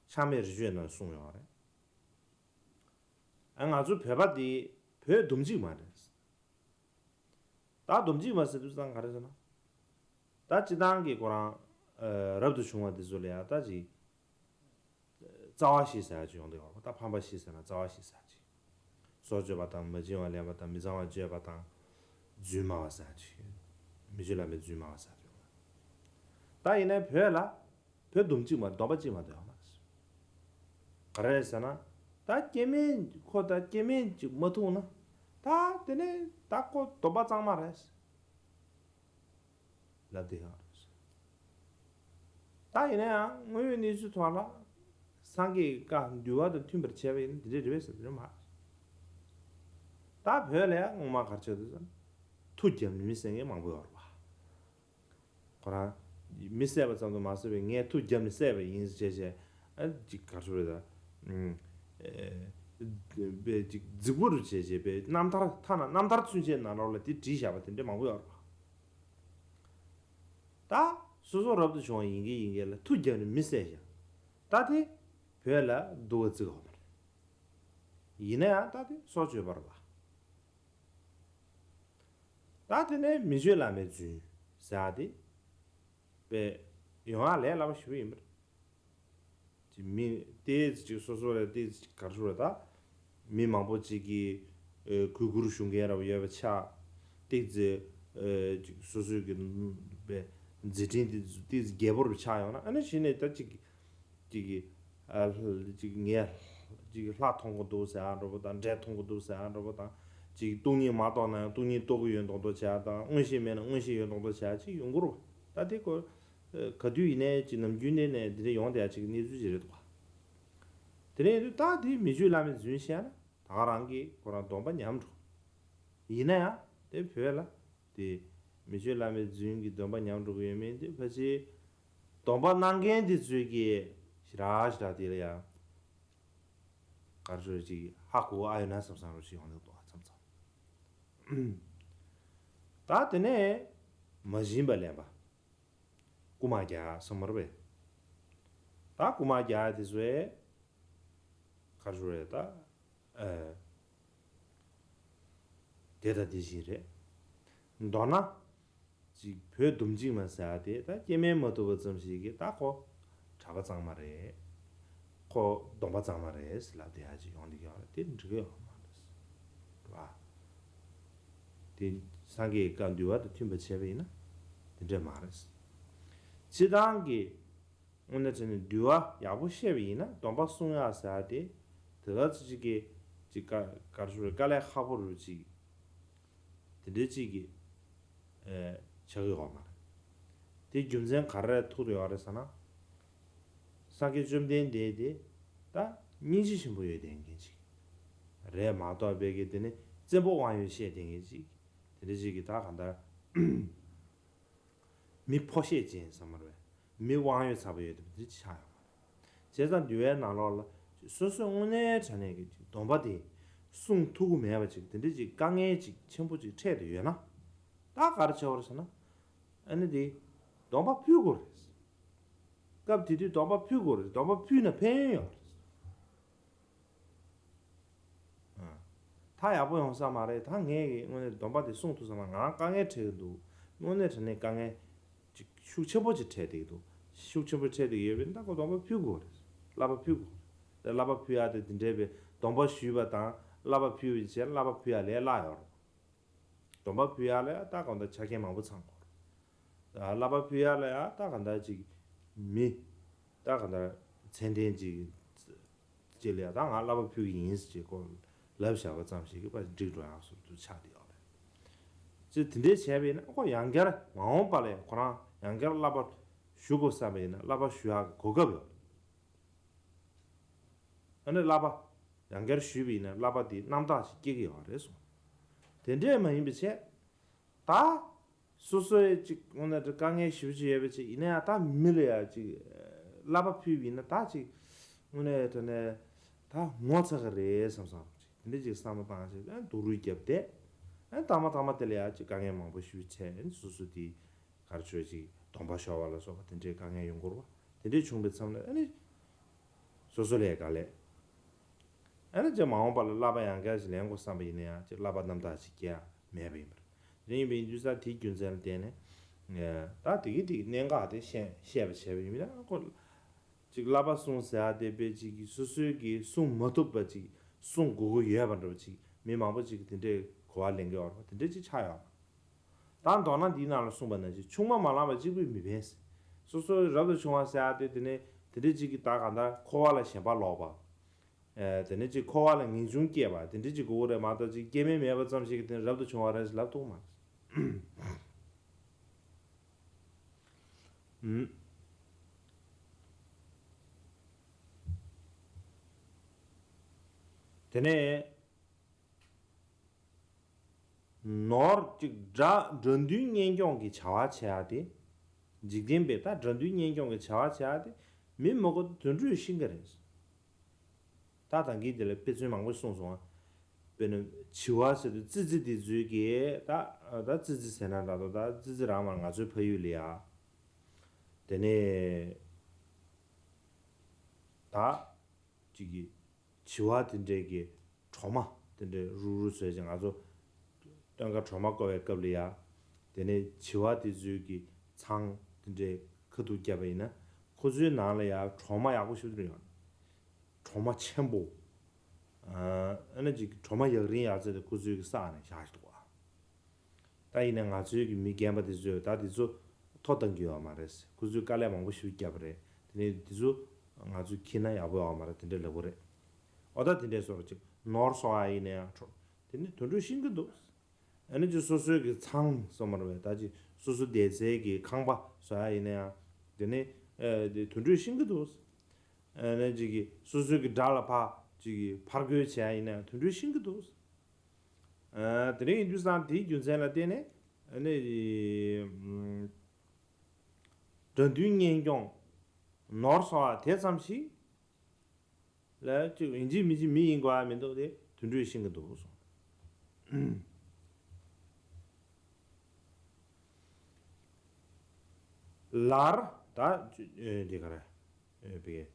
ཆགས་མེད་རི་ཆོས་ནང་གསུངས་ཡོད་རེད། ཨ། ང་ཚོ་བོད་པ་དེ་བོད་སྡོམ་གཅིག་མ་རེད། ད་སྡོམ་གཅིག་མ་ཟེར་དུས་ཙང་ག་རེ་ཟེར་ན། ད་སྤྱིར་བཏང་གི་ཁོ་རང་། ཨ། རབ་ཏུ་བྱུང་བ་དེ་ཚོ་ལ་ཡང་ད་ཅིག་རྩ་བ་བཞི་ཟེར་ཡ་ཅིག་ཡོང་དུས་ཡོད་རེད་པ། ད་ཕམ་པ་བཞི་ཟེར་ན་རྩ་བ་བཞི་ཟེར་ཡ་ཅིག་སྲོག་གཅོད་པ་དང་། མ་བྱིན་པ་ལེན་པ་དང་། མི་གཙང་བ་སྤྱོད་པ་དང་། རྫུན་སྨྲ་བ་ཟེར་ཡ་ཅིག་མི་ཆོས་བླ་མའི་རྫུན་སྨྲ་བ་ཟེར་ཡ་ཅིག་ཡོད་རེད། ད་ཡིན་ནའི་བོད་ལ་བོད་སྡོམ་གཅིག་མ། སྡོམ་པ་གཅིག་མ་གཏོགས་ཡོད་མ་རེད། ག་རེ་རེད་ཟེར་ན། ད་སྐྱེ་དམན་ཁོ་ད་སྐྱེ་དམན་ཅིག་མ་ཐུག་ན། ད་དེ་ནས་ད་ཁོ་སྡོམ་པ་གཙང་མ་རེད། ལབ་བསྡད་ཡོད་རེད། ད་ཡིན་ན་ཡང་དངོས་ཡོད་གནས་ཚུལ་ཐོག་ལ་སངས་རྒྱས་ཀྱི་བཀའ་འདུལ་བ་དང་མཐུན་པར་བྱས་པ་ཡིན་ན་འདི་འདྲ་རེད་པས་ཟེར་རེད་མ། ད་བོད་ལ་ཡང་སྔོན་མ་ག་རེ་བྱས་འདུག་ཟེར་ན། མཐུ་རྒྱབ་ནས་མི་བསད་མཁན་མང་པོ་ཡོད་རེད་པ། ཁོ་རང་མི་བསད་པ་ཙམ་དུ་མ་ཟད་པའི་ངས་མཐུ་རྒྱབ་ནས་བསད་པ་ཡིན་ཟེར་བྱས་བྱས། ཨ། ཅིག་ག་རེ་ཟེར་དགོས་རེད་ད། ཨ། དཔེ་ཅིག་རྫིག་པོ་རུ་བྱས་བྱས་པའི་རྣམ་ཐར། ཐ་ན་རྣམ་ཐར་ཚུན་ཆད་ནང་ལོགས་ལ་དེ་བྲིས་བཞག་པ་དེ་འདྲ་མང་པོ་ཡོད་རེད་པ། ད་སོ་སོ་རབ་ཏུ་བྱུང་བ་ཡིན་གྱི་ཡིན་གྱི་ལ་མཐུ་རྒྱབ་ནས་མི་བསད་ཀྱང་། ད་དེ་བོད་ལ་སྡུག་པ་བརྩི་གི་ཡོད་མ་རེད། ཡིན་ན་ཡང་ད་དེ་སྲོག་གཅོད་པ་རེད་པ། ད་དེ་ནས་མི་ཆོས་བླ་མའི་རྫུན་ཟེར་ཡ་དེ་དཔེ་ཡོང་ཡ་ལས་སླ་པོ་ཞེ་པོ་ཡིན་པ་རེད། མི་ཏོག་ཙམ་ཅིག་སོ་སོ་ལ་ཏོག་ཙམ་ཅིག་ག་རེ་ཟེར་དགོས་རེད། ད་མི་མང་པོ་ཅིག་གིས་ཨེ་གུས་བཀུར་ཞུ་མཁན་འདྲ་པོ་ཡོད་པ་ཆགས། ཏོག་ཙམ་ཨེ་ཅིག་སོ་སོའི་གི་པའི་མཛད་འཕྲིན་དེ་ཏོག་ཙམ་རྒྱས་པོ་རུ་ཆགས་ཡོང་ན། ཨ་ནི་གཞི་ནས་ད་ཅིག་ཅིག་གིས་ཨ་ཅིག་ངས་ཅིག་ལྷ་མཐོང་གི་འདུག་ཟེར་ཡ་འདྲ་པོ་དང་། འདྲེ་མཐོང་གི་འདུག་ཟེར་ཡ་འདྲ་པོ་དང་། ཅིག་སྟོང་ཉིད་མ་རྟོགས་ན་ཡང་སྟོང་ཉིད་རྟོགས་ཀྱི་ཡོད་མདོག་མདོག་བྱེད་ཡ་དང་། མངོན་ཤེས་མེད་ན་མངོན་ཤེས་ཡོད་མདོག་མདོག་བྱེད་ཡ་ཅིག་ཡོང་གི་རེད་པ། ད་དེ་ཁོ་ག་དུས་ཡིན་ནའི་ཅིག་ནམ་རྒྱུན་ནས་ནས་འདི་འདྲ་ཡོང་བསྡད་ཡ་ཅིག་གནས་ཚུལ་ཅིག་རེད་འདུག་ག་དེ་ནས་ཡིན་དུས་ད་དེ་མི་ཆོས་བླ་མའི་རྫུན་བཤད་ན་ད་ག་རང་གིས་ཁོ་རང་སྡོམ་པ་ཉམས་འགྲོ། ཡིན་ན་ཡང་དེ་བོད་ལ་དེ་མི་ཆོས་བླ་མའི་རྫུན་གྱི་སྡོམ་པ་ཉམས་འགྲོ་གི་ཡོད་མེད་དེ་ཕལ་ཆེར་སྡོམ་པ་གནང་མཁན་དེ་ཚོས་ཀྱིས་ཞེ་དྲག་ཞེ་དྲག་དེ་ལ་ཡང་ག་རེ་ཟེར་ཅིག་ཧ་གོ་ཨ་ཡོད་ན་བསམ་བསམ་རོགས་ཞིག་ཡོང་འདུག་ག་མཚམས་མཚམས། ད་དེ་ནས་མ་བྱིན་པ་ལེན་པ། རྐུ་མ་རྒྱག་བསམ་མར་བས། ད་རྐུ་མ་རྒྱག་དེ་ཚོས་ག་རེ་ཟེར་རེད་ད། ཨ་དེ་དང་དེ་བཞིན་རེད། མདོར་ན་ཅིག་བོད་སྡོམ་གཅིག་མ་ཟེར་ཡ་དེ་ད་སྐྱེ་དམན་མ་ཐུབ་པ་ཙམ་ཞིག་གིས་ད་ཁོ་གྲྭ་པ་གཙང་མ་རེད། ཁོ་སྡོམ་པ་གཙང་མ་རེད་ཟེར་ལབ་བསྡད་ཡ་ཅིག་ཡོང་འདི་ཡོད་རེད། དེ་འགྲིག་གི་ཡོད་མ་རེད་བ། དེ་སངས་རྒྱས་ཀྱི་བཀའ་འདུལ་བ་དང་མཐུན་པ་བྱས་པ་ཡིན་ན་དེ་འདྲས་མ་རེད། སྤྱིར་བཏང་གི་དངོས་གནས་དྲང་གནས་འདུལ་བ་ཡག་པོ་བཤད་པ་ཡིན་ན་སྡོམ་པ་སྲུང་ཡག་ཟེར་ཡ་དེ་དེ་ག་ཚོད་ཅིག་གི་ཅིག་དཀའ་ག་རེ་ཟེར་དཀའ་ལས་ཁག་པོ་རུ་ཅིག་དེ་འདྲས་ཅིག་གི་ཨེ་ཆགས་ཀྱི་ཡོད་མ་རེད། དེ་རྒྱུ་མཚན་ག་རེ་ཐུག་ཡོད་རེད་ཟེར་ན། སངས་རྒྱས་བཅོམ་ལྡན་འདས་དེ་ད་སྙིང་རྗེ་ཆེན་པོ་ཡོད་ལྡན་མཁན་ཅིག་རེད་མ་གཏོགས་པའི་གི་དེ་ནི་བཙན་པོ་དབང་ཡོད་བཤད་ལྡན་མཁན་ཅིག་དེ་འདྲས་ཅིག་གི་ད་གང་ལྟར། མི་ཕོ་ཤེད་ཅན་ཟེར་མ་རེད། མི་དབང་ཡོད་ཚ་པོ་ཡོད་དེ་འདི་ཆགས་ཡོང་བ་རེད། བྱས་ཙང་འདུལ་བའི་ནང་ལོགས་ལ་སོ་སོའི་དངོས་གནས་དྲང་གནས་ཀྱི་སྡོམ་པ་དེ་སྲུང་ཐུབ་ཀྱི་མེད་པ་ཅིག་དེ་འདྲ་ཅིག་དཀའ་ངལ་ཅིག་ཆེན་པོ་ཅིག་འཕྲད་དེ་ཡོད་ན། ད་ག་རེ་བྱེད་དགོས་རེད་ཟེར་ན། ཨ་ནི་དེ་སྡོམ་པ་ཕུལ་དགོས་རེད། སྐབས་དེ་དུས་སྡོམ་པ་ཕུལ་དགོས་རེད། སྡོམ་པ་ཕུལ་ན་ཕན་ཡོན་ཡོད་རེད། ད་ཡག་པོ་ཡོང་ས་མ་རེད། ད་ངས་ཀྱི་དངོས་གནས་སྡོམ་པ་དེ་སྲུང་ཐུབ་ས་མ། ང་རང་དཀའ་ངལ་འཕྲད་ཀྱི་འདུག་དངོས་གནས་དྲང་གནས་དཀའ་ངལ་ཅིག་ཤུགས་ཆེན་པོ་ཅིག་འཕྲད་བསྡད་ཀྱི་འདུག་ཤུགས་ཆེན་པོ་འཕྲད་བསྡད་ཀྱི་ཡོད་པས་ད་ཁོ་སྡོམ་པ་ཕུལ་དགོས་རེད། བསླབ་པ་ཕུལ་དགོས་རེད། ད་བསླབ་པ་ཕུལ་ཡག་དེ་དེ་འདྲའི་བའི་སྡོམ་པ་ཞུས་པ་དང་བསླབ་པ་ཕུལ་བའི་ཆེད་བསླབ་པ་ཕུལ་ཡག་ལས་སླ་ཡོད་རེད། སྡོམ་པ་ཕུལ་ཡག་ལ་ད་གང་ལྟར་ཆ་རྐྱེན་མང་པོ་ཚང་དགོས་རེད། བསླབ་པ་ཕུལ་ཡག་ལ་ཡང་ད་གང་ལྟར་ཅིག་མི་ད་གང་ལྟར་མཚན་ལྡན་ཅིག་ཅིག་ལ་ཡང་ད་ང་བསླབ་པ་ཕུལ་གྱི་ཡིན་ཟེར་ཅིག་ཁོ་ལབ་བཞག་པ་ཙམ་ཞིག་གིས་ཕར་འགྲིག་འགྲོ་ཡག་བཟོ་འདྲ་ཆགས་བསྡད་ཡོད་རེད། ཅིག་དེ་འདྲའི་བྱས་པ་ཡིན་ན་ཁོ་ཡང་བསྐྱར་མ་འོངས་པ་ལ་ཡང་ཁོ་རང་ཡང་བསྐྱར་བསླབ་པ་ཞུ་དགོས་བསམ་པ་ཡིན་ན་བསླབ་པ་ཞུ་ཡག་གི་གོ་སྐབས་ཡོད་རེད། ཨ་ནི་བསླབ་པ་ཡང་བསྐྱར་ཞུས་པ་ཡིན་ན་བསླབ་པ་དེ་རྣམ་དག་ཅིག་སྐྱེ་གི་ཡོད་རེད་གསུངས། དེ་འདྲས་མ་ཡིན་པའི་ཆེད། ད་སོ་སོའི་ཅིག་དངོས་གནས་དེ་དཀའ་ངལ་ཞེ་པོ་ཅིག་ཡོད་པའི་ཆེད་ཡིན་ན་ཡང་ད་མི་ལ་ཡང་ཅིག་བསླབ་པ་ཕུལ་བ་ཡིན་ན་ད་ཅིག་དངོས་གནས་དེ་ནས་ད་ངོ་ཚ་གི་རེད་བསམ་བསམ་ཅིག་དེ་འདྲས་ཅིག་བསམ་བློ་བཏང་བྱས་ཨ་སྡུག་རུས་བརྒྱབ་བསྡད། ཨ་ནི་མཐའ་མ་མཐའ་མ་དེ་ལ་ཡང་ཅིག་དཀའ་ངལ་མང་པོ་ཞེ་པོ་ཅིག་འཕྲད་ཨ་ནི་སོ་སོ་དེ། ག་རེ་ཆོས་ཅིག་སྡོམ་པ་ཤོར་བ་ལ་སོགས་པ་དེ་འདྲའི་དཀའ་ངལ་ཡོང་གི་རེད་པ། དེ་འདྲའི་བྱུང་བའི་མཚམས་ལ་ཨ་ནི། སོ་སོ་ལས་ཀ་ལས། ཨ་ནི་ཅིག་མ་འོངས་པ་ལ་བསླབ་པ་ཡང་བསྐྱར་ཞིག་ལེན་དགོས་བསམ་པ་ཡིན་ན་ཡང་ཅིག་བསླབ་པ་རྣམ་དག་ཅིག་སྐྱེ་ཡ་མེད་པ་ཡིན་པ་རེད། དེ་ཡིན་པ་ཡིན་དུས་ཙང་དེའི་རྒྱུ་མཚན་ལ་བརྟེན་ནས། ད་དེ་གི་དེ་གི་གནད་འགག་དེ་བཤད་བཤད་པ་བྱས་པ་ཡིན་ན་ཁོ། ཅིག་བསླབ་པ་སྲུང་ཟེར་ཡ་དེ་དཔེ་ཅིག་གིས་སོ་སོའི་གིས་སྲུང་མ་ཐུབ་པ་ཅིག་སྲུང་དགོས་ཀྱི་ཡོད་པ་འདྲ་པོ་ཅིག་མི་མང་པོ་ཅིག་གིས་དེ་འདྲའི་གོ་བ་ལེན་གྱི་ཡོད་རེད་པ། དེ་འདྲ་ཅིག་ཆགས་ཡོད་རེད། ད་མདོར་ན་འདིའི་ནང་ལ་གསུངས་པ་ནང་བཞིན་ཆུང་མ་མ་བླངས་པ་གཅིག་པུས་མི་ཕན་ཟེར། སོ་སོའི་རབ་ཏུ་བྱུང་བ་ཟེར་ཡ་དེ་དེ་ནས་དེ་འདྲ་ཅིག་གིས་ད་གང་ལྟར་འཁོར་བ་ལ་ཞེན་པ་ལོག་པ། ཨེ་དེ་ནས་ཅིག་འཁོར་བ་ལ་ངེས་འབྱུང་སྐྱེས་པ་དེ་འདྲ་ཅིག་དགོས་ཀྱི་རེད་མ་གཏོགས་ཅིག་སྐྱེ་དམན་མེད་པ་ཙམ་ཞིག་གིས་དེ་ནས་རབ་ཏུ་བྱུང་བ་རེད་ཟེར་ལབ་ཐུབ་མ་རེད། ཨུམ། དེ་ནས། ནོར་གཅིག་དགྲ་དགྲ་འདུལ་གཉེན་སྐྱོང་གི་བྱ་བ་བྱེད་ཡ་དེ། འཇིག་རྟེན་པའི་ད་དགྲ་འདུལ་གཉེན་སྐྱོང་གི་བྱ་བ་བྱེད་ཡ་དེ་མི་མང་པོ་དུད་འགྲོའི་ཤིང་ཀ་རེད། ད་ད་གིན་དེ་ལ་དཔེ་མཚོན་མང་པོ་གསུངས་སོང་ང་། དཔེར་ན་བྱི་བ་ཟེར་དུས་ཙི་ཙི་དེ་ཚོའི་གི་ད་ད་ཙི་ཙི་ཟེར་ན་འདྲ་འདུག་ད་ཙི་ཙི་རང་མ་ང་ཚོའི་ཕ་ཡུལ་ལ་ཡ། དེ་ནས་ད་ཅིག་གི་བྱི་བ་དེ་འདྲའི་གི་གྲོག་མ་དེ་འདྲའི་རུག་རུག་བཟོས་ཅིག་ང་ཚོ་སྟོན་ཁ་གྲོག་མ་བརྐོ་བའི་སྐབས་ལ་ཡ། དེ་ནས་བྱི་བ་དེ་ཚོའི་གི་ཚང་དེ་འདྲའི་ཁ་ཐུག་བརྒྱབ་པ་ཡིན་ན་ཁོ་ཚོའི་ནང་ལ་ཡ་གྲོག་མ་ཡག་པོ་ཞིག་ཡོད། གྲོག་མ་ཆེན་པོ། ཨ་ནི་ཅིག་གྲོག་མ་ཡག་རིན་ཡག་ཚད་དེ་ཁོ་ཚོའི་གི་ས་ནས་བཞག་འདུག་བ། ད་ཡིན་ན་ང་ཚོའི་གི་མི་རྒན་པ་དེ་ཚོས་ད་དེ་ཚོ་ཐོ་བཏང་གི་ཡོད་མ་རེད། ཁོ་ཚོས་དཀའ་ལས་མང་པོ་ཞིག་བརྒྱབ་པ་རེད། དེ་ནས་དེ་ཚོ་ང་ཚོས་འཁྱེར་ན་ཡག་པོ་ཡོད་མ་རེད། དེ་འདྲ་ལབ་པ་རེད། འོ་ད་དེ་འདྲའི་བཟོ་འདྲ་ཅིག་ནོར་སོང་བ་ཡིན་ན་ཡང་ཁྲོ་དེ་ནས་དུད་འགྲོས་ཤིང་གི་འདུག་ཨ་ནི་ཅིག་སོ་སོའི་གི་ཚང་སོ་མ་རེད་པས། ད་ཅིག་སོ་སོ་བསྡད་སའི་གི་ཁང་པ་བཟོ་ཡ་ཡིན་ན་ཡང་དེ་ནས་ཨ་དེ་དུད་འགྲོས་ཤིང་གི་འདུག་ཨ་ནི་ཅིག་གི་སོ་སོའི་གི་དགྲ་ལ་ཕར་ཅིག་གི་ཕར་རྒོལ་བྱེད་ཡ་ཡིན་ན་ཡང་དུད་འགྲོས་ཤིང་གི་འདུག་ཨ་དེ་རིང་ཡིན་དུས་ཙང་དེའི་རྒྱུ་མཚན་ལ་བརྟེན་ནས་ཨ་ནི་ཨམ་དགྲ་འདུལ་གཉེན་སྐྱོང་ནོར་སོང་བ་དེ་ཙམ་ཞིག་ལ་ཅིག་ཡིན་གཅིག་མིན་གཅིག་མི་ཡིན་དགོས་ཡ་མི་འདུག་སྟེ་དུད་འགྲོས་ཤིང་གི་འདུག་གསུངས། ལར་ད་ཨེ་འདི་ག་རེ་ཨེ་བི་ཨེ།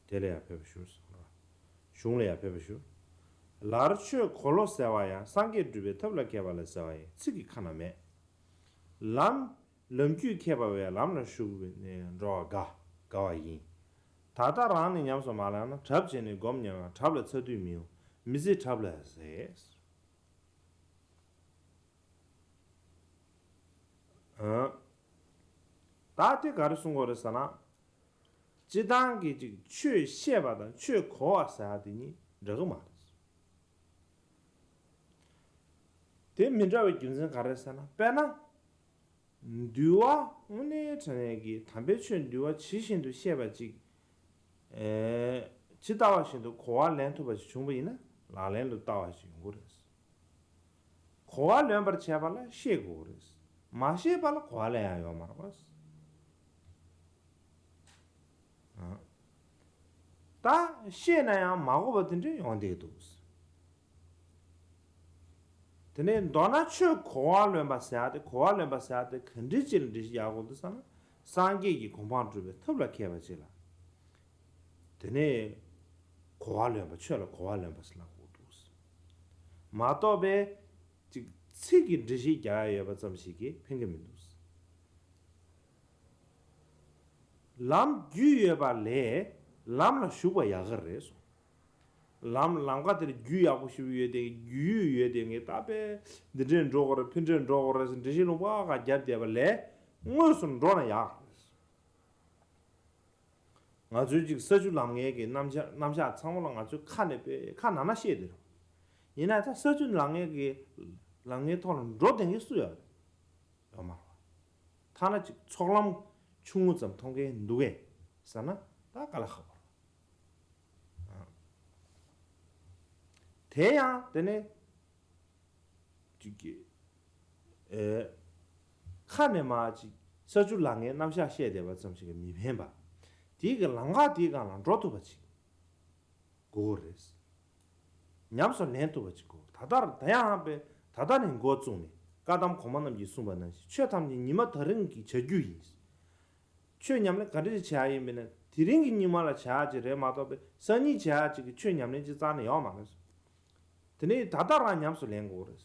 དེ་ལ་ཡང་ཕེབས་པ་ཞུ། གཞུང་ལ་ཡང་ཕེབས་པ་ཞུ། ལར་ཆོས་གོ་ལོ་ཟེར་བ་ཡང་སངས་རྒྱས་སྒྲུབ་པའི་ཐབས་ལ་མཁས་པ་ལ་ཟེར་བ་ཡང་ཚིག་གི་ཁ་ན་མེད། ལམ་ལམ་རྒྱུད་མཁས་པ་བས་ལམ་ལ་ཞུགས་པའི་ནས་འགྲོ་བ་དགའ་དགའ་བ་ཡིན། ད་ལྟ་རང་ནི་ཉམས་སུ་མ་བླངས་ན། གྲབས་བྱས་ནས་སྒོམ་ཉམས་ཡང་གྲབས་ལ་ཚ་དུས་མི་འོང་། མི་ཚེ་གྲབས་ལ་ཟད། ཨ། ད་དེ་ག་རེ་གསུང་གི་ཡོད་རེད་ཟེར་ན། སྤྱིར་བཏང་གི་ཅིག་ཆོས་བཤད་པ་དང་ཆོས་གོ་བ་ཟེར་ཡ་དེ་གཉིས་འདྲ་གི་མ་རེད། དེ་མི་འདྲ་བའི་རྒྱུ་མཚན་ག་རེ་ཟེར་ན། དཔེར་ན། འདུལ་བ་དངོས་གནས་དྲང་གནས་ཀྱི་དམ་པའི་ཆོས་འདུལ་བ་ཇི་བཞིན་དུ་བཤད་པ་ཅིག་ཨེ། ཇི་ལྟ་བ་བཞིན་དུ་གོ་བ་ལེན་ཐུབ་པ་ཞིག་བྱུང་པ་ཡིན་ན་ལག་ལེན་དུ་བསྟར་བ་ཞིག་ཡོང་གི་རེད། གོ་བ་ལོན་པར་བྱས་པ་ལ་ཤེས་དགོས་རེད། མ་ཤེས་པ་ལ་གོ་བ་ལེན་ཡ་ཡོད་མ་རེད་པ། ཨ། ད་ཤེས་ན་ཡང་མ་གོ་བ་དེ་འདྲ་ཡོང་བསྡད་འདུག་དེ་ནས་མདོར་ན་ཆོས་གོ་བ་ལོན་པ་ཟེར་ཡ་དེ་གོ་བ་ལོན་པ་ཟེར་ཡ་དེ་ག་འདྲ་ཅིག་ལ་འགྲེལ་བཤད་རྒྱག་དགོས་འདུག་བསམ་ན། སངས་རྒྱས་ཀྱི་གོ་འཕང་སྒྲུབ་པའི་ཐབས་ལ་མཁས་པ་ཅིག་ལ། དེ་ནས་གོ་བ་ལོན་པ། ཆོས་ལ་གོ་བ་ལོན་པ་ཟེར་ལབ་དགོས་འདུག་མ་གཏོགས་པའི་ཅིག་ཚིག་གི་འགྲེལ་བཤད་རྒྱག་ཡ་ཡོད་པ་ཙམ་ཞིག་གིས་ཕན་གྱི་མི་འདུག་ལམ་རྒྱུས་ཡོད་པ་ལས་ལམ་ལ་ཞུགས་པ་ཡག་ག་རེད་གསུངས། ལམ་ལམ་ཁ་དེར་རྒྱུས་ཡག་པོ་ཞིག་ཡོད་དེ། རྒྱུས་ཡོད་དེ་ངས་ད་དཔེ་འདི་འདྲས་འགྲོ་དགོས་རེད། ཕི་འདྲས་འགྲོ་དགོས་རེད་ཟེར་འགྲེལ་བཤད་ལུང་པ་ག་བརྒྱབ་བསྡད་པ་ལས་དངོས་སུ་འགྲོ་ན་ཡག་རེད། ང་ཚོའི་ཅིག་ས་བཅུ་ལམ་ལྔའི་གི་རྣམ་གཞག་རྣམ་གཞག་ཚང་མ་ལ་ང་ཚོའི་ཁ་ནས་དཔེ་ཁ་ནང་ན་བཤད་དེ་རེད། ཡིན་ན་ད་ས་བཅུ་ལམ་ལྔའི་གི་ལམ་ལྔའི་ཐོག་ལ་འགྲོ་བསྡད་མཁན་སུ་ཡོད་རེད། ཡོད་མ་རེད། ཐ་ན་ཅིག་ཚོགས་ལམ་ཆུང་ངུ་ཙམ་མཐོང་མཁན་འདུག་གས་ཟེར་ན་ད་དཀའ་ལས་ཁག་པོ་རེད། དེ་ཡང་དེ་ནས་ཅིག་གི་ཨེ། ཁ་ནས་མར་ཅིག་ས་བཅུ་ལམ་ལྔའི་རྣམ་གཞག་བཤད་བསྡད་པ་ཙམ་ཞིག་གིས་མི་ཕན་པ། དེའི་གི་ལམ་ཁ་དེའི་སྒང་ལ་འགྲོ་ཐུབ་པ་ཅིག་དགོས་རེད། ཉམས་སུ་ལེན་ཐུབ་པ་ཅིག་དགོས། ད་ལྟར་ད་ཡང་ཧང་པས་ད་ལྟ་ནས་འགོ་བཙུགས་ནས་བཀའ་གདམས་གོང་མ་རྣམས་ཀྱིས་གསུངས་པ་ནང་བཞིན་ཆོས་ཐམས་ཅད་ཉི་མ་ད་རིང་གི་བྱ་རྒྱུ་ཡིན། ཆོས་ཉམས་ལེན་ག་འདྲ་ཞིག་བྱ་ཡ་ཡིན་པས་ན་དེ་རིང་གི་ཉི་མ་ལ་བྱ་ཡ་ཅིག་རེད་མ་གཏོགས་པའི་སང་ཉིན་བྱ་ཡ་ཅིག་གི་ཆོས་ཉམས་ལེན་ཅིག་རྩ་ནས་ཡོད་མ་རེད། དེ་ནས་ད་ལྟ་རང་ཉམས་སུ་ལེན་དགོས་རེད།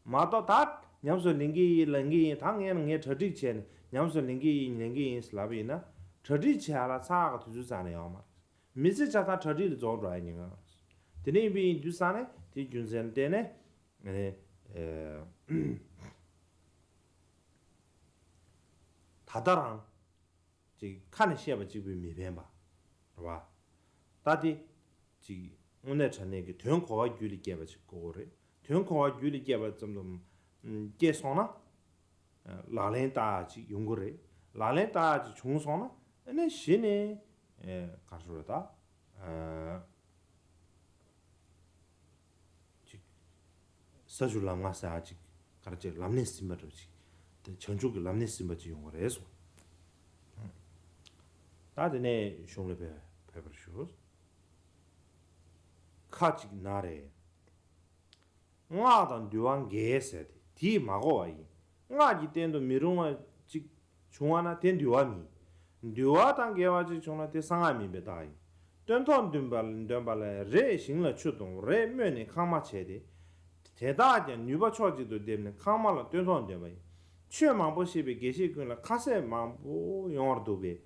མ་གཏོགས་ད་ཉམས་སུ་ལེན་གྱི་ཡིན་ལེན་གྱི་ཡིན། ད་ངས་ངས་གྲ་སྒྲིག་བྱས་ནས་ཉམས་སུ་ལེན་གྱི་ཡིན་ལེན་གྱི་ཡིན་ལབ་ཡིན་ན་གྲ་སྒྲིག་བྱེད་ཡ་ལ་ཚ་ག་དུས་ཚོད་རྩ་ནས་ཡོད་མ་རེད། མི་ཚེ་ཆ་ཚང་གྲ་སྒྲིག་ལ་རྫོགས་འགྲོ་ཡ་ཉེན་ཁ་ཡོད་རེད། དེ་ནས་ཡིན་པའི་ཡིན་དུས་ས་ནས་དེའི་རྒྱུ་མཚན་ལ་བརྟེན་ནས་ཨ་ནི་ཨེ། ད་ལྟ་རང་ཅིག་ཁ་ནས་བཤད་པ་གཅིག་པུས་མི་ཕན་པ་རེད་བ། ད་དེ་ཅིག་དངོས་གནས་དྲང་གནས་ཀྱི་དོན་གོ་བ་རྒྱུད་ལ་སྐྱེས་པ་ཅིག་དགོས་ཀྱི་རེད། དོན་གོ་བ་རྒྱུད་ལ་སྐྱེས་པ་ཙམ་དུ་སྐྱེས་སོང་ན་ལག་ལེན་བསྟར་ཡ་ཅིག་ཡོང་གི་རེད། ལག་ལེན་བསྟར་ཡ་ཅིག་བྱུང་སོང་ན་ཨ་ནི་གཞི་ནས་ག་རེ་ཟེར་དགོས་རེད་ད། ཅིག་ས་བཅུ་ལམ་ལྔ་ཟེར་ཡ་ཅིག་ག་རེ་ཅིག་ལམ་སྣེ་ཟིན་པ་འདྲ་ཅིག་དེ་བྱང་ཆུབ་ཀྱི་ལམ་སྣེ་ཟིན་པ་ཅིག་ཡོང་གི་རེད་གསུངས། ད་དེ་ནས་གཞུང་ལ་ཕེབས་ཕེབས་པར་ཞུ། ཁ་ཅིག་ན་རེ། སྔགས་དང་འདུལ་བ་འགལ་ཟེར་ཏེ་དེས་མ་གོ་བ་ཡིན། སྔགས་ཀྱི་རྟེན་དུ་མི་རུང་བ་ཅིག་བྱུང་བ་ན་དེ་འདུལ་བ་མིན། འདུལ་བ་དང་འགལ་བ་ཅིག་བྱུང་ན་དེ་གསང་སྔགས་མིན་པའི་རྟགས་ཡིན། སྟོན་ཐོག་འདོན་པ་འདོན་པ་ལས་རེས་ཞིང་ལ་ཆུ་གཏོང་རེས་སྨོས་ནས་ཁང་མ་བྱས་ཏེ། དེ་དག་ཀྱང་ནུས་པ་ཕྱོགས་གཅིག་ཏུ་བསྡེབས་ནས་ཁང་མ་ལ་སྟོན་ཐོག་འདོན་པ་ཡིན། ཆོས་མང་པོ་བཤད་པའི་དགེ་བཤེས་ཀུན་ལ་ཁ་ཟས་མང་པོ་ཡོང་བར་འདུག་པས།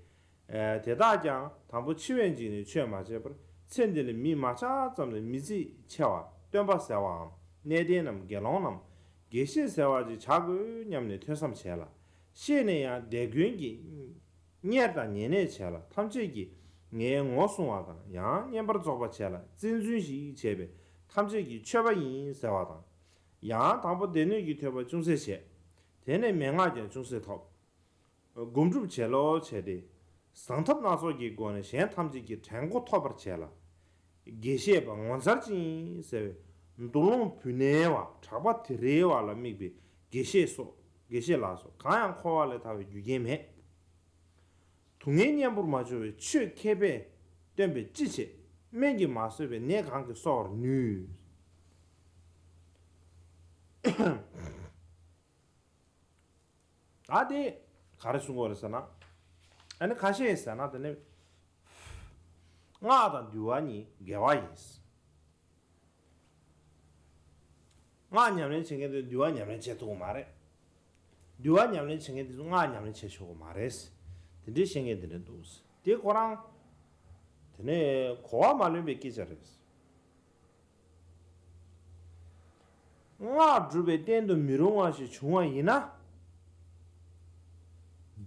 དེ་དག་ཀྱང་དང་པོ་འཆི་བས་འཇིགས་ནས་ཆོས་མ་བྱས་པར། ཚེ་འདི་ལ་མི་མ་ཆགས་ཙམ་ལས་མི་ཚེ་ཆེ་བ་སྟོན་པ་ཟེར་བའམ། གནས་བརྟན་ནམ་དགེ་སློང་ནམ། དགེ་བཤེས་ཟེར་བ་ཅིག་བྱ་དགོས་སྙམ་ནས་ཐོས་བསམ་བྱས་ལ། ཤེས་ནས་ཡང་དེ་ཀུན་གྱི་གཉེར་དང་ཉེ་གནས་བྱས་ལ། ཐམས་ཅད་ཀྱིས་ངའི་ངོ་བསྲུང་བ་དང་། ཡང་བསྙེན་པར་རྫོགས་པ་བྱས་ལ་བཙན་འཛུལ་ཞིག་བྱས་པས་ཐམས་ཅད་ཀྱིས་མཆོད་པ་ཡིན་ཟེར་བ་དང་། ཡང་དང་པོ་སྡེ་སྣོད་ཀྱི་ཐོས་པ་ཅུང་ཟད་བྱས། དེ་ནས་མན་ངག་ཀྱང་ཅུང་ཟད་ཐོབ། སྒོམ་སྒྲུབ་བྱེད་ལོ་བྱས་ཏེ། གཟེངས་ཐབས་སྣ་ཚོགས་ཀྱི་སྒོ་ནས་གཞན་ཐམས་ཅད་ཀྱི་དྲན་མགོ་ཐོབ་པར་བྱས་ལ། དགེ་བཤེས་པ་ངོ་མཚར་ཅན་ཟེར་བའི་འདུ་ལོང་བུ་ནའི་བ་གྲགས་པ་དེ་རིའི་བ་ལ་དམིགས་པའི་དགེ་བཤེས་སོགས། དགེ་བཤེས་ལ་སོགས་གང་ཡང་འཁོར་བ་ལས་ཐར་བའི་རྒྱུ་རྐྱེན་མེད། སྡུག་བསྔལ་གཉེན་པོར་མ་གྱུར་པའི་ཆོས་མཁས་པས་སྟོན་པས་ཅི་བྱེད། སྨན་གྱིས་མ་གསོས་པའི་ནད་གང་གིས་གསོ་བར་ནུས། ད་དེ་ག་རེ་གསུང་གི་ཡོད་རེད་ཟེར་ན། ཨ་ནི་ཁ་ཤས་ཟེར་ན་དེ་ནི་སྔགས་དང་འདུལ་བ་གཉིས་འགལ་བ་ཡིན། སྔགས་ཉམས་ལེན་བྱེད་མཁན་དེ་འདུལ་བ་ཉམས་ལེན་བྱེད་ཐུབ་ཀྱི་མ་རེད། འདུལ་བ་ཉམས་ལེན་བྱེད་མཁན་དེ་ཚོ་སྔགས་ཉམས་ལེན་བྱེད་ཆོག་གི་མ་རེད། དེ་འདྲའི་བཤད་མཁན་དེ་འདྲ་འདུག། དེ་ཁོ་རང་དེ་ནི་གོ་བ་མ་ལོན་པའི་སྐད་ཆ་རེད། སྔགས་སྒྲུབ་པའི་རྟེན་དུ་མི་རུང་བ་ཞིག་བྱུང་བ་ཡིན་ན།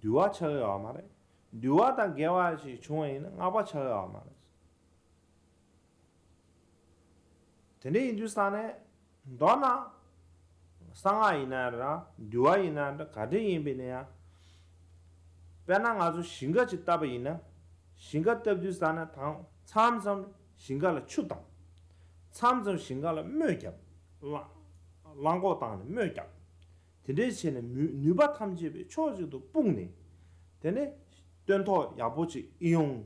འདུལ་བ་ཆགས་ཀྱི་ཡོད་མ་རེད། འདུལ་བ་དང་འགལ་བ་ཞིག་བྱུང་བ་ཡིན་ན་སྔགས་པ་ཆགས་ཀྱི་ཡོད་མ་རེད། དེ་འདྲ་ཡིན་དུས་ཙང་ནས་མདོར་ན། གསང་སྔགས་ཡིན་ན་ར་འདུལ་བ་ཡིན་ན་འདྲ་ག་འདྲ་ཡིན་པས་ན་ཡང་། དཔེར་ན་ང་ཚོ་ཞིང་ཁ་ཅིག་བཏབ་པ་ཡིན་ན། ཞིང་ཁ་བཏབ་དུས་ཙང་ནས་དང་མཚམས་མཚམས་ཞིང་ཁ་ལ་ཆུ་བཏང་། མཚམས་མཚམས་ཞིང་ཁ་ལ་རྨོས་བརྒྱབ། རླངས་རླངས་འཁོགས་བཏང་ནས་རྨོས་བརྒྱབ། དེ་འདྲའི་བྱས་ནས་མུ་ནུས་པ་ཐམས་ཅད་པའི་ཕྱོགས་གཅིག་ཏུ་སྤུངས་ནས། དེ་ནས་སྟོན་ཐོག་ཡག་པོ་ཅིག་ཨི་ཡོང་།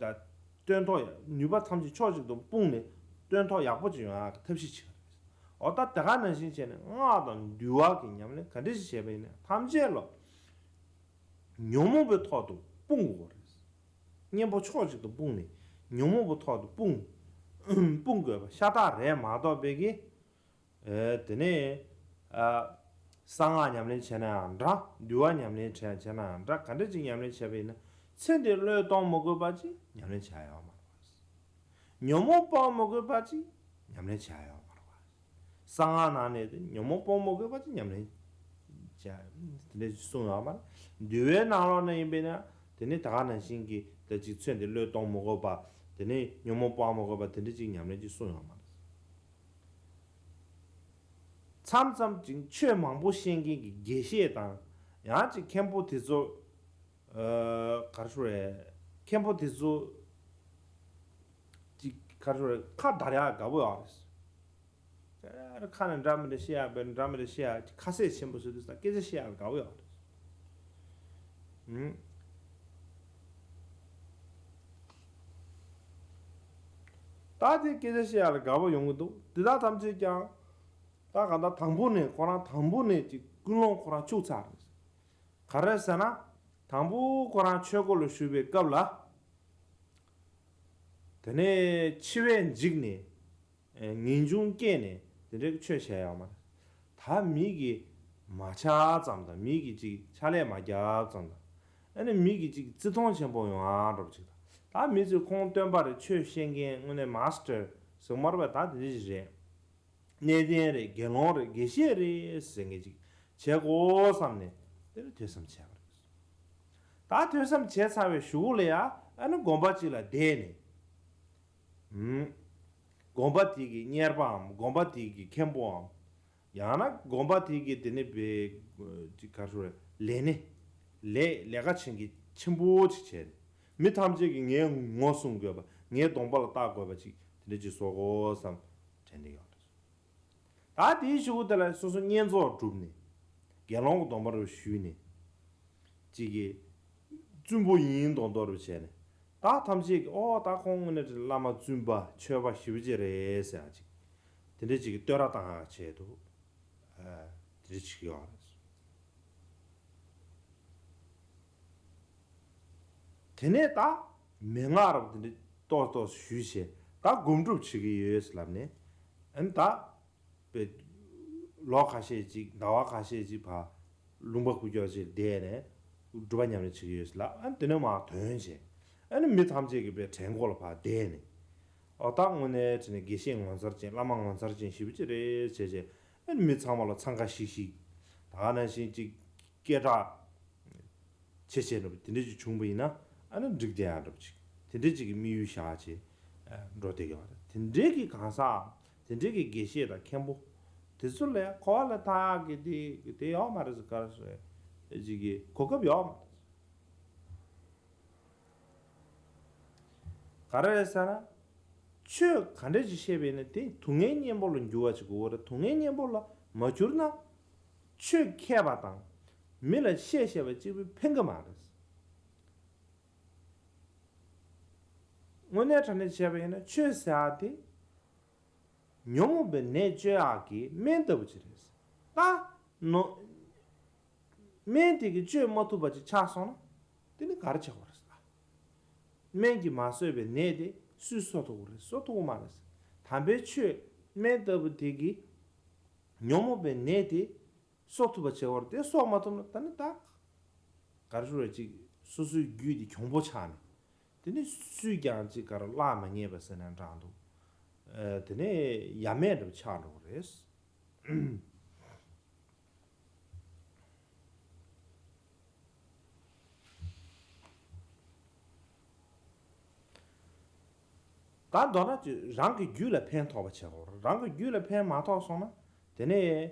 ད་སྟོན་ཐོག་ཡ་ནུས་པ་ཐམས་ཅད་ཕྱོགས་གཅིག་ཏུ་སྤུངས་ནས་སྟོན་ཐོག་ཡག་པོ་ཅིག་ཡོང་ཡག་གི་ཐབས་ཤེས་བྱེད་ཀྱི་རེད། འོ་ད་དེ་ག་ནང་བཞིན་བྱས་ནས་སྔགས་དང་འདུལ་བ་གི་ཉམས་ལེན་ག་འདྲ་ཞིག་བྱས་པ་ཡིན་ན་ཐམས་ཅད་ལ་ཉོན་མོངས་པའི་ཐོག་ཏུ་སྤུངས་དགོས་རེད། གཉེན་པོ་ཕྱོགས་གཅིག་ཏུ་སྤུངས་ནས་ཉོན་མོངས་པའི་ཐོག་ཏུ་སྤུངས། སྤུངས་དགོས་པ་ཤ་སྟག་རེད་མ་གཏོགས་པའི་གི། ཨེ་དེ་ནས་ཨ། གསང་སྔགས་ཉམས་ལེན་བྱས་ན་ཡང་འདྲ། འདུལ་བ་ཉམས་ལེན་བྱས་བྱས་ན་ཡང་འདྲ། ག་འདྲ་ཅིག་ཉམས་ལེན་བྱས་པ་ཡིན་ན་ཚེ་འདིར་བློས་གཏོང་མི་དགོས་པ་ཅིག་ཉམས་ལེན་བྱ་ཡོད་མ་རེད་པ། ཉོན་མོངས་སྤོང་མི་དགོས་པ་ཅིག་ཉམས་ལེན་བྱ་ཡོད་མ་རེད་པ། གསང་སྔགས་ནང་ནས་དེ་ཉོན་མོངས་སྤོང་མི་དགོས་པ་ཅིག་ཉམས་ལེན་བྱ། དེ་འདྲ་ཅིག་གསུངས་ཡོད་མ་རེད། འདུལ་བའི་ནང་ལོགས་ན་ཡིན་པས་ན་དེ་ནི་ད་ག་ནང་བཞིན་གྱི་ད་ཅིག་ཚེ་འདིར་བློས་གཏོང་མི་དགོས་པ། དེ་ནི་ཉོན་མོངས་སྤོང་མི་དགོས་པ་དེ་འདྲ་ཅིག་ཉམས་ལེན་ཅིག་གསུངས་ཡོད་མ་རེད། མཚམས་མཚམས་ཅིག་ཆོས་མང་པོ་ཤེས་མཁན་གྱི་དགེ་བཤེས་དང་ཡང་ཅིག་མཁན་པོ་དེ་ཚོ། ཨ་ག་རེ་ཞུ་རེད། མཁན་པོ་དེ་ཚོ་ཅིག་ག་རེ་ཞུ་རེད། ཁ་བརྡར་ཡག་དགའ་པོ་ཡོད་རེད། ཨ་ཁ་ནས་འདྲ་མི་འདྲ་བཤད་ཡག་པས་འདྲ་མི་འདྲ་བཤད་ཡག་ཅིག་ཁ་ཟས་ཆེན་པོ་བཟོས་དུས་ས་སྐད་ཆ་བཤད་ཡག་དགའ་པོ་ཡོད་རེད། ཨུམ། ད་དེ་སྐད་ཆ་བཤད་ཡག་ལ་དགའ་པོ་ཡོང་གི་འདུག། དེ་དག་ཐམས་ཅད་ཀྱང་ད་གང་ལྟར་དང་པོ་ནས་ཁོ་རང་དང་པོ་ནས་ཀྱི་ཀུན་སློང་ཁོ་རང་བཅུག་ཚར་རེད། ག་རེ་ཟེར་ན། དང་པོ་ཁོ་རང་ཆོས་སྒོ་ལ་ཞུགས་པའི་སྐབས་ལ། དེ་ནས་འཆི་བས་འཇིགས་ནས། ངེས་འབྱུང་སྐྱེས་ནས་དེ་འདྲའི་ཆོས་བྱས་ཡོད་མ་རེད། ད་མི་གིས་མ་ཆགས་ཙམ་དང་མི་གིས་ཅིག་ཕྱག་ལས་མ་བརྒྱབ་ཙམ་དང་། ཨ་ནི་མི་གིས་ཅིག་བརྩི་མཐོང་ཆེན་པོ་ཡོང་ཨ་འགྲོ་བ་ཅིག་དང་། ད་མི་ཚོས་ཁོང་སྟོན་པ་རེད་ཆོས་བཤད་མཁན་དངོས་གནས་མཱ་སི་ཊར་ཟེར་མ་རེད་པ། ད་དེ་འདྲ་ཞིག་རེད། གནས་བརྟན་རེད། དགེ་སློང་རེད། དགེ་བཤེས་རེད་ཟེར་མཁན་ཅིག་བྱེད་དགོས་བསམ་ནས་དེ་ལ་ཐོས་བསམ་བྱས་པ་རེད། ད་ཐོས་བསམ་བྱས་ཚར་བའི་གཞུག་ལ་ཡ་ཨ་ནི་དགོན་པ་ཅིག་ལ་བསྡད་ནས། ཨུམ། དགོན་པ་དེ་གི་གཉེར་པའམ་དགོན་པ་དེ་གི་མཁན་པོའམ། ཡང་ན་དགོན་པ་དེ་གི་དེ་ནི་བའི་ཅིག་ག་རེ་ཞུ་རེད། ལས་སྣེ། ལས་ལས་ཀ་བྱེད་མཁན་ཆེན་པོ་ཅིག་བྱས་ནས། མི་ཐམས་ཅད་ཀྱིས་ངའི་ངོ་སྲུང་དགོས་པ། ངའི་གདོང་པ་ལ་བལྟ་དགོས་པ་ཅིག་དེ་འདྲ་ཅིག་བཟོ་དགོས་བསམ་དྲན་གྱི་ཡོད་རེད། ད་དེའི་གཞུག་གུ་དེ་ལ་སོ་སོ་བསྙེན་རྫོགས་གྲུབ་ནས། དགེ་སློང་གི་སྡོམ་པ་རུ་ཞུས་ནས། གཅིག་གིས་བཙུན་པོ་ཡིན་མདོག་མདོག་རུ་བྱས་ནས། ད་ཐམས་ཅད་ཀྱིས་ཨོ་ད་ཁོང་དངོས་གནས་བླ་མ་བཙུན་པ་ཆོས་པ་ཞེ་པོ་ཅིག་རེད་ཟེར་ཡ་ཅིག་དེ་འདྲ་ཅིག་གི་བསྟོད་ར་བཏང་ཡ་ཆེད་དུ། ཨ་དེ་འདྲ་ཅིག་ཡོད་རེད། དེ་ནས་ད་མན་ངག་རབ་དེ་འདྲ་ཏོག་ཏོག་ཞུས་བྱས་ད་སྒོམ་སྒྲུབ་བྱེད་ཀྱི་ཡོད་ཟེར་ལབ་ནས། ཨ་ནི་ད་པའི་ལོ་ཁ་ཤས་ཅིག་ཟླ་བ་ཁ་ཤས་ཅིག་བར་ལུང་པ་ཁུག་ཀྱོག་ཅིག་བསྡད་ནས་ སྒྲུབ་པ་ཉམས་ལེན་བྱེད་ཀྱི་ཡོད་ལ། ཨ་ནི་དེ་ནས་མར་ཐོན་བྱས། ཨ་ནི་མི་ཐམས་ཅད་ཀྱིས་པའི་གྲལ་མགོ་ལ་ཕར་བསྡད་ནས། ཨོ་ད་དངོས་གནས་དྲན་ནས་དགེ་བཤེས་ངོ་མཚར་ཅན་བླ་མ་ངོ་མཚར་ཅན་ཞེ་པོ་ཅིག་རེད་བྱས་བྱས། ཨ་ནི་མི་ཚང་མ་ལ་འཚང་ཁ་ཤིག་ཤིག་ད་ག་ནང་བཞིན་ཅིག་སྐད་གྲགས་ཆེ་ཆེ་འདྲ་པོ་དེ་འདྲ་ཅིག་བྱུང་པ་ཡིན་ན། ཨ་ནི་འགྲིག་བསྡད་ཡག་འདྲ་པོ་ཅིག་དེ་འདྲ་ཅིག་གི་དམིགས་ཡུལ་བཞག་བྱས་འགྲོ་བསྡད་ཀྱི་ཡོད་རེད། དེ་འདྲའི་གི་གང་ཟག་དེ་འདྲའི་གི་དགེ་བཤེས་དང་མཁན་པོ་དེ་ཚོ་ལ་གོ་བ་ལ་ཐག་གི་དེ་དེ་ཡོད་མ་རེད་ཟེར། ག་རེ་ཟེར་ཅིག་གི་གོ་སྐབས་ཡོད་མ་རེད། ག་རེ་རེད་ཟེར་ན། ཆོས་ག་འདྲ་ཅིག་བཤད་པ་ཡིན་ན་དེ་སྡུག་བསྔལ་གཉེན་པོ་ལ་འགྱུར་བ་ཅིག་དགོས་པ་རེད། སྡུག་བསྔལ་གཉེན་པོ་ལ་མ་གྱུར་ན། ཆོས་མཁས་པ་དང་མི་ལ་བཤད་ཤེས་པ་གཅིག་པུས་ཕན་གྱི་མ་རེད། དངོས་གནས་དྲང་གནས་བྱས་པ་ཡིན་ན་ཆོས་ཟེར་ཡག་དེ། ཉོན་མོངས་པའི་ནད་བཅོས་ཡག་གི་སྨན་ལྟ་བུ་ཅིག་རེད། ད་ནོ། སྨན་དེ་གིས་བཅོས་མ་ཐུབ་པ་ཅིག་ཆགས་སོང་ན། དེ་ནི་ག་རེ་བྱེད་དགོས་རེད་ཟེར། སྨན་གྱིས་མ་གསོས་པའི་ནད་དེ་སུས་གསོ་ཐུབ་ཀྱི་རེད། གསོ་ཐུབ་ཀྱི་མ་རེད་ཟེར། དམ་པའི་ཆོས་སྨན་ལྟ་བུ་དེ་གིས་ཉོན་མོངས་པའི་ནད་དེ་གསོ་ཐུབ་པ་བྱེད་དགོས་རེད། དེ་གསོ་མ་ཐུབ་ན་ད་ནི་ད། ག་རེ་ཞུ་རེད། ཅིག་སོ་སོའི་རྒྱུད་དེ་གྱོང་པོ་ཆགས་ནས། དེ་ནི་སུས་ཀྱང་ཅིག་ག་རེ་གླགས་མ་རྙེད་པ་ཟེར་ན་འདྲ་འདུག་ཨ། དེ་ནས་ཡ་མེད་འདྲ་པོ་ཆགས་འགྲོ་གི་རེད། ད་མདོར་ན་ཅིག་རང་གི་རྒྱུད་ལ་ཕན་ཐོགས་པ་བྱེད་དགོས་རེད། རང་གི་རྒྱུད་ལ་ཕན་མ་ཐོགས་སོང་ན། དེ་ནས་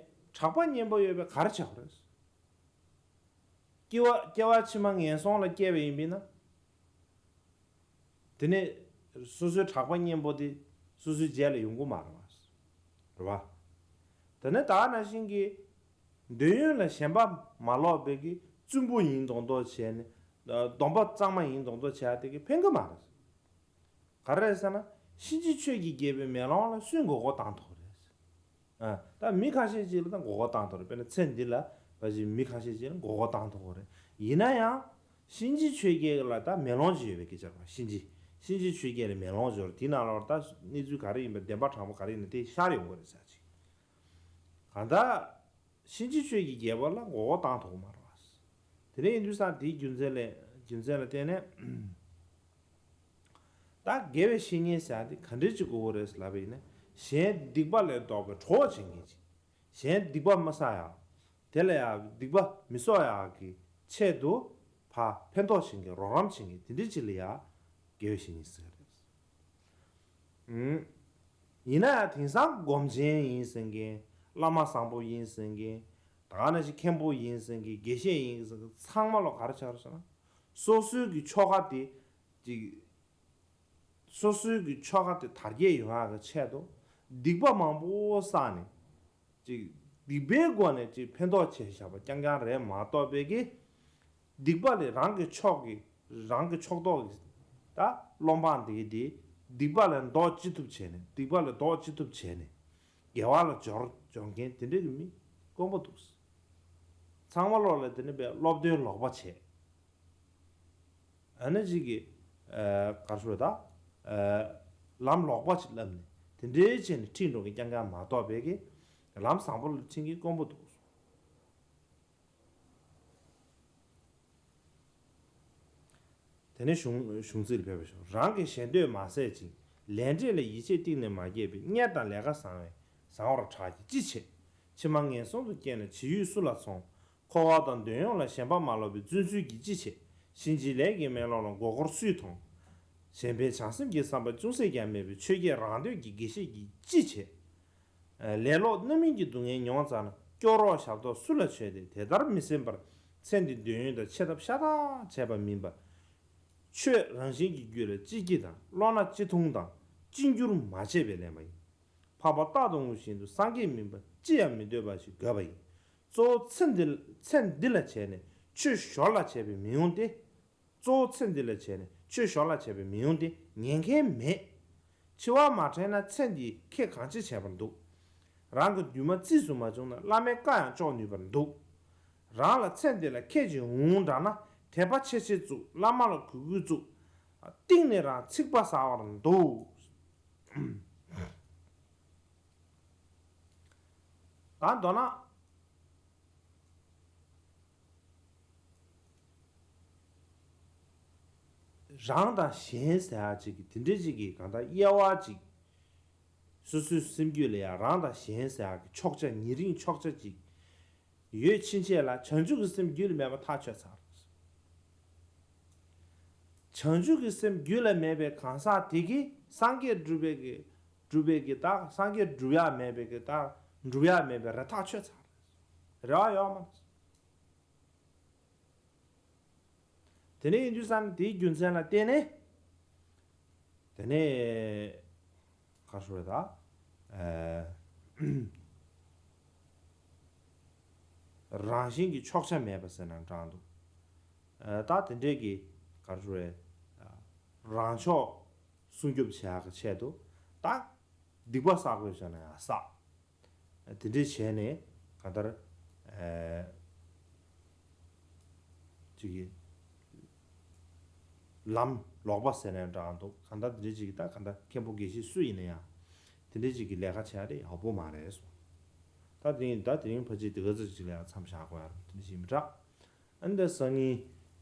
གྲགས་པ་སྙན་པོ་ཡོད་པས་ག་རེ་བྱེད་དགོས་རེད། སྐྱེ་བ་སྐྱེ་བ་ཕྱི་མ་ངན་སོང་ལ་སྐྱེས་པ་ཡིན་པས་ན། དེ་ནས་སོ་སོའི་གྲགས་པ་སྙན་པོ་དེ་སོ་སོའི་རྗེས་ལ་ཡོང་གི་མ་རེད་བ། རེད་བ། དེ་ནས་ད་ག་ནང་བཞིན་གྱི་འདོད་ཡོན་ལ་ཞེན་པ་མ་ལོག་པའི་གི་བཙུན་པོ་ཡིན་མདོག་མདོག་བྱས་ནས། སྡོམ་པ་གཙང་མ་ཡིན་མདོག་མདོག་བྱས་དེ་གི་ཕན་གི་མ་རེད། ག་རེ་རེད་ཟེར་ན། གཤིན་རྗེ་ཆོས་ཀྱིས་བརྒྱན་པའི་མེ་ལོང་ལ་སུས་མགོ་སྐོར་བཏང་ཐུབ་རེད། ཨ། ད་མི་ཁ་ཤས་ཅིག་ལ་ད་མགོ་སྐོར་བཏང་ཐུབ་རེད། དཔེར་ན་ཚེ་འདི་ལ་ཕལ་ཆེར་མི་ཁ་ཤས་ཅིག་ལ་མགོ་སྐོར་བཏང་ཐུབ་ཀྱི་རེད། ཡིན་ན་ཡང་། གཤིན་རྗེ་ཆོས་རྒྱལ་ལ་ད་མེ་ལོང་ཅིག་ཡོད་པའི་སྐད་ཆ་རེད་བ། གཤིན་རྗེ་གཤིན་རྗེ་ཆོས་རྒྱལ་ལ་མེ་ལོང་ཅིག་ཡོད་རེད། དེའི་ནང་ལོགས་ད་གནས་ཚུལ་ག་རེ་ཡིན་པ། བདེན་པ་དྲང་པོ་ག་རེ་ཡིན་ན་དེ་ཤར་ཡོང་གི་རེད་ཟེར་ཅིག་གང་ལྟར། གཤིན་རྗེ་ཆོས་ཀྱིས་བརྒྱན་པ་ལ་མགོ་སྐོར་བཏང་ཐུབ་ཀྱི་མ་རེད་བ། དེ་འདྲ་ཡིན་དུས་ཙང་དེའི་རྒྱུ་མཚན་ལས་རྒྱུ་མཚན་ལ་བརྟེན་ནས། ད་དགེ་བའི་བཤེས་གཉེན་ཟེར་ཡག་དེ་ག་འདྲ་ཅིག་དགོས་ཀྱི་རེད་ལབ་པ་ཡིན་ན། གཞན་སྡིག་པ་ལས་ལྡོག་པའི་གྲོགས་བྱེད་མཁན་ཅིག་གཞན་སྡིག་པ་མ་བསགས་ཡག་དེ་ལ་ཡང་སྡིག་པ་མི་གསོག་ཡག་གི་ཆེད་དུ་ཕར་ཕན་ཐོགས་བྱེད་མཁན། རོགས་རམ་བྱེད་མཁན་དེ་འདྲ་ཅིག་ལ་ཡང་དགེ་བའི་བཤེས་གཉེན་ཟེར་གྱི་རེད། ཨུམ། ཡིན་ན་ཡང་དེང་སང་སྒོམ་ཆེན་ཡིན་ཟེར་མཁན། བླ་མ་བཟང་པོ་ཡིན་ཟེར་མཁན། ད་ག་ནང་བཞིན་མཁན་པོ་ཡིན་ཟེར་མཁན། དགེ་བཤེས་ཡིན་ཟེར་མཁན་ཚང་མ་ལ་ག་རེ་ཆགས་རེད་ཟེར་ན། སོ་སོའི་གི་ཆོ་ག་དེ་ཅིག་སོ་སོའི་གི་ཆོ་ག་དེ་དར་རྒྱས་ཡོང་ཡག་གི་ཆེད་དུ་སྡིག་པ་མང་པོ་བསགས་ནས། ཅིག་སྡིག་པའི་སྒོ་ནས་ཅིག་ཕན་ཐོགས་བྱས་བཞག་པ་རྐྱང་རྐྱང་རེད་མ་གཏོགས་པའི་གི། སྡིག་པ་ལས་རང་གི་ཕྱོགས་ཀྱི་རང་གི་ཕྱོགས་གཏོགས་ཀྱི་ད་སློབ་འབངས་དེ་གི་དེ་སྡིག་པ་ལས་ལྡོག་ཅི་ཐུབ་བྱས་ནས། སྡིག་པ་ལས་ལྡོག་ཅི་ཐུབ་བྱས་ནས་དགེ་བ་ལ་སྦྱོར་སྦྱོར་མཁན་དེ་འདྲ་གི་མི་དཀོན་པོ་འདུག་ཚང་མ་ལོག་ལ་དེ་ནི་པའི་སློབ་སྟོན་ལོག་པ་བྱས། ཨ་ནི་ཅིག་གི་ཨ་ག་རེ་ཞུ་དགོས་རེད་ད། ཨ་ལམ་ལོག་པ་ཅིག་བསླབས་ནས་དེ་འདྲའི་བྱས་ནས་ཁྲིད་འགྲོ་མཁན་རྐྱང་རྐྱང་མ་གཏོགས་པའི་གི་ལམ་བཟང་པོ་ལ་ཁྲིད་མཁན་དཀོན་པོ་འདུག་དེ་ནས་གཞུང་གཞུང་ཚིག་ལ་ཕེབས་པ་ཞུ། རང་གི་ཞེ་འདོད་མ་ཟད་ཅིང་། ལས་འབྲས་ལ་ཡིད་ཆེས་གཏིང་ནས་མ་སྐྱེས་པའི། གཉེར་དང་ལས་ཀ་བཟང་བས་བཟང་བར་གྲགས་ཀྱི་ཅི་བྱེད། ཕྱི་མ་ངན་སོང་དུ་སྐྱེས་ན་ཇི་ཡོད་སུ་ལ་ཚོང་། འཁོར་བ་དང་འདོད་ཡོན་ལ་ཞེན་པ་མ་ལོག་པའི། བརྩོན་འགྲུས་ཀྱིས་ཅི་བྱེད། གཤིན་རྗེའི་ལས་ཀྱི་མེ་ལོང་ལ་མགོ་འཁོར་སུས་ཐོངས། གཞན་ཕན་བྱང་སེམས་ཀྱི་བསམ་པ་ཅུང་ཟད་ཀྱང་མེད་པའི། ཆོས་བརྒྱད་རང་འདོད་ཀྱི་དགེ་བཤེས་ཀྱིས་ཅི་བྱེད། ལེ་ལོ་རྣམ་སྨིན་གྱི་སྡུག་བསྔལ་མྱོང་ཙམ་ན། སྐྱོ་རོགས་ཞབས་ཏོག་སུ་ལ་བྱས་ཏེ། དེ་ལྟར་མི་སེམས་པར། ཚེ་འདིའི་འདོད་ཡོན་དང་ཆེ་ཐབས་ཤ་སྟག་བྱས་པ་མིན་པར། ཆོས་རང་བཞིན་གྱི་རྒྱུད་ལ་ཅི་སྐྱེ་དང་། བློ་སྣ་ཅི་ཐུང་དང་ཅི་འགྱུར་མ་བྱས་པས་ལེན་པ་ཡིན། འཕགས་པ་རྟག་ཏུ་ངུ་བཞིན་དུ། སངས་རྒྱས་མིན་པ་ཅི་ཡང་མི་འདོད་པ་ཞིག་དགོས་པ་ཡིན། གཙོ་བོ་ཚེ་འདི་ཚེ་འདི་ལ་བྱས་ནས་ཆོས་ཞོར་ལ་བྱས་པའི་མི་ཡོང་སྟེ། གཙོ་བོ་ཚེ་འདི་ལ་བྱས་ནས་ཆོས་ཞོར་ལ་བྱས་པའི་མི་ཡོང་སྟེ་ཉན་མཁན་མེད། འཆི་བ་མ་དྲན་ན་ཚེ་འདིའི་ཁེ་གང་ཆེ་བྱས་པར་འདུག་རང་གི་འདུན་མ་རྩིས་སུ་མ་བྱུང་ན། བླ་མའི་བཀའ་ཡང་གཅོག་ནུས་པར་འདུག་རང་ལ་ཚེ་འདི་ལ་ཁེ་ཅིག་འོང་དྲགས་ན། དད་པ་ཆེ་ཆེ་བཙུགས། བླ་མ་ལ་གུས་གུས་བཙུགས། གཏིང་ནས་རང་ཚིག་པ་ཟ་བར་འདུག་ད་མདོར་ན། རང་དང་གཞན་ཟེར་ཡག་ཅིག་གི་དེ་འདྲའི་ཅིག་གི་གང་ལྟར་དབྱེ་བ་ཅིག་སོ་སོའི་སེམས་རྒྱུད་ལ་ཡང་རང་དང་གཞན་ཟེར་ཡག་གི་ཕྱོགས་ཆ། ཉེ་རིང་ཕྱོགས་ཆ་ཅིག་ཡོད་ཕྱིན་ཆད་ལ་བྱང་ཆུབ་ཀྱི་སེམས་རྒྱུད་ལ་མེད་པ་ཐག་ཆོད་ཚར། བྱང་ཆུབ་ཀྱི་སེམས་རྒྱུད་ལ་མེད་པའི་གང་ཟག་དེ་གིས་སངས་རྒྱས་སྒྲུབ་པའི་གི་སྒྲུབ་པའི་གི་རྟགས། སངས་རྒྱས་སྒྲུབ་ཡག་མེད་པའི་གི་རྟགས། སྒྲུབ་ཡག་མེད་པའི་རེ་ཐག་ཆོད་ཚར། རེ་བ་ཡོད་མ་རེད། དེ་ནས་ཡིན་དུས་ཙང་ནས་དེའི་རྒྱུ་མཚན་ལ་བརྟེན་ནས། དེ་ནས་ག་རེ་ཟེར་ད། ཨ། རང་བཞིན་གྱི་ཕྱོགས་ཆ་མེད་པ་ཟེར་ན་འདྲ་འདུག་ཨ། ད་དེ་འདྲས་ཀྱི་ག་རེ་ཟེར། རང་ཕྱོགས་སྲུང་སྐྱོབ་བྱེད་ཡག་གི་ཆེད་དུ། ད་སྡིག་པ་བསགས་དགོས་བྱུང་ན་ཡང་བསགས། དེ་འདྲས་བྱས་ནས་གང་ལྟར། ཨ། ཅིག་གི་ལམ་ལོག་པ་ཟེར་ནའང་འདྲ་འདུག་གང་ལྟར་དེ་འདྲས་ཅིག་གི་ད་གང་ལྟར་མཁན་པོ་དགེ་བཤེས་སུ་ཡིན་ན་ཡང་དེ་འདྲས་ཅིག་གི་ལས་ཀ་བྱས་ཏེ་ཡག་པོ་མ་རེད་གསུངས། ད་དེ་ཡིན། ད་དེ་རིང་ཕལ་ཆེར་དེ་ག་ཚོད་ཅིག་ལ་ཡང་མཚམས་བཞག་དགོས་ཡ་རེད། དེ་འདྲས་ཅིག་མི་དྲག་ཨ་ནི་ད་སང་ཉིན་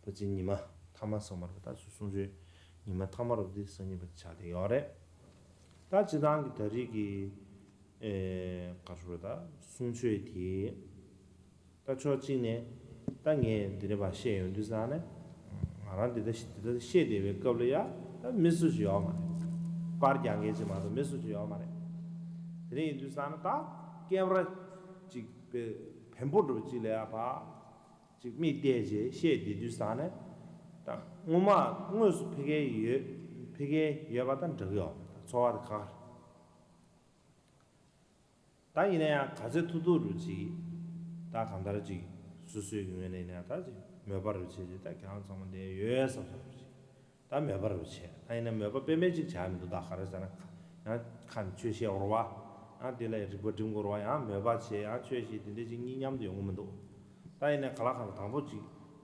ཕལ་ཆེར་ཉི་མ་མཐའ་མ་ཚང་མ་རེད། ད་གསུང་ཆོས་ཉི་མ་མཐའ་མ་རུ་འདི་སང་ཉིན་པ་ཆགས་བསྡད་ཡོད་རེད། ད་སྤྱིར་བཏང་གི་ད་རེས་ཀྱི་ཨེ་ག་རེ་ཟེར་ད་གསུང་ཆོས་དེ་ད་ཕྱོགས་གཅིག་ནས་ད་ངས་འདི་འདྲ་བ་བཤད་ཡོང་དུས་ཙང་ནས་ང་རང་འདི་ལྟ་འདི་ལྟ་བཤད་བསྡད་པའི་སྐབས་ལ་ཡ་ད་མི་སུ་ཞིག་ཡོད་མ་རེད། པར་རྒྱག་མཁན་ཅིག་མ་གཏོགས་མི་སུ་ཞིག་ཡོད་མ་རེད། དེ་འདྲ་ཡིན་དུས་ཙང་ནས་ད་ཀེམ་ར་ཅིག་བེམ་པོ་འདྲ་བ་ཅིག་ལ་ཡ་ཕར་ཅིག་མིག་བལྟས་རྗེས་བཤད་བསྡད་དུས་ཙང་ནས། ད་སྔོན་མ་དངོས་སུ་ཕ་གིར་ཡོད། ཕ་གིར་ཡོད་པ་དང་འདྲ་གི་ཡོད། ད་ཚོར་བ་དེ་ག་རེད། ད་ཡིན་ན་ཡང་ག་ཚོད་ཐུབ་ཐུབ་རུ་ཅིག་ད་གང་ལྟར་ཅིག་སོ་སོའི་ངོས་ནས་ཡིན་ན་ད་ཅིག་མོས་པ་རུ་བྱས་རྗེས་ད་ཁྱེད་རང་ཚང་མ་འདིར་ཡོད་བསམ་བསམ་རུ་ཅིག་ད་མོས་པ་རུ་བྱས། ད་ཡིན་ན་མོས་པ་དཔེ་མེད་ཅིག་བྱ་མི་འདུག་ད་ག་རེ་ཟེར་ན། ཡང་ཁ་ནས་ཆོས་བཤད་འོར་བ། ཡང་དེ་ལ་རིག་པ་སྒྲིམ་དགོས་རེད་བ། ཡང་མོས་པ་བྱས། ཡང་ཆོས་བཤད། དེ་འདྲ་ཅིག་གཉིས་མཉམ་དུ་ཡོང་གི་མི་འདུག་ད་ཡིན་ན་ག་ལ་གང་ལ་དང་པོ་ཅིག་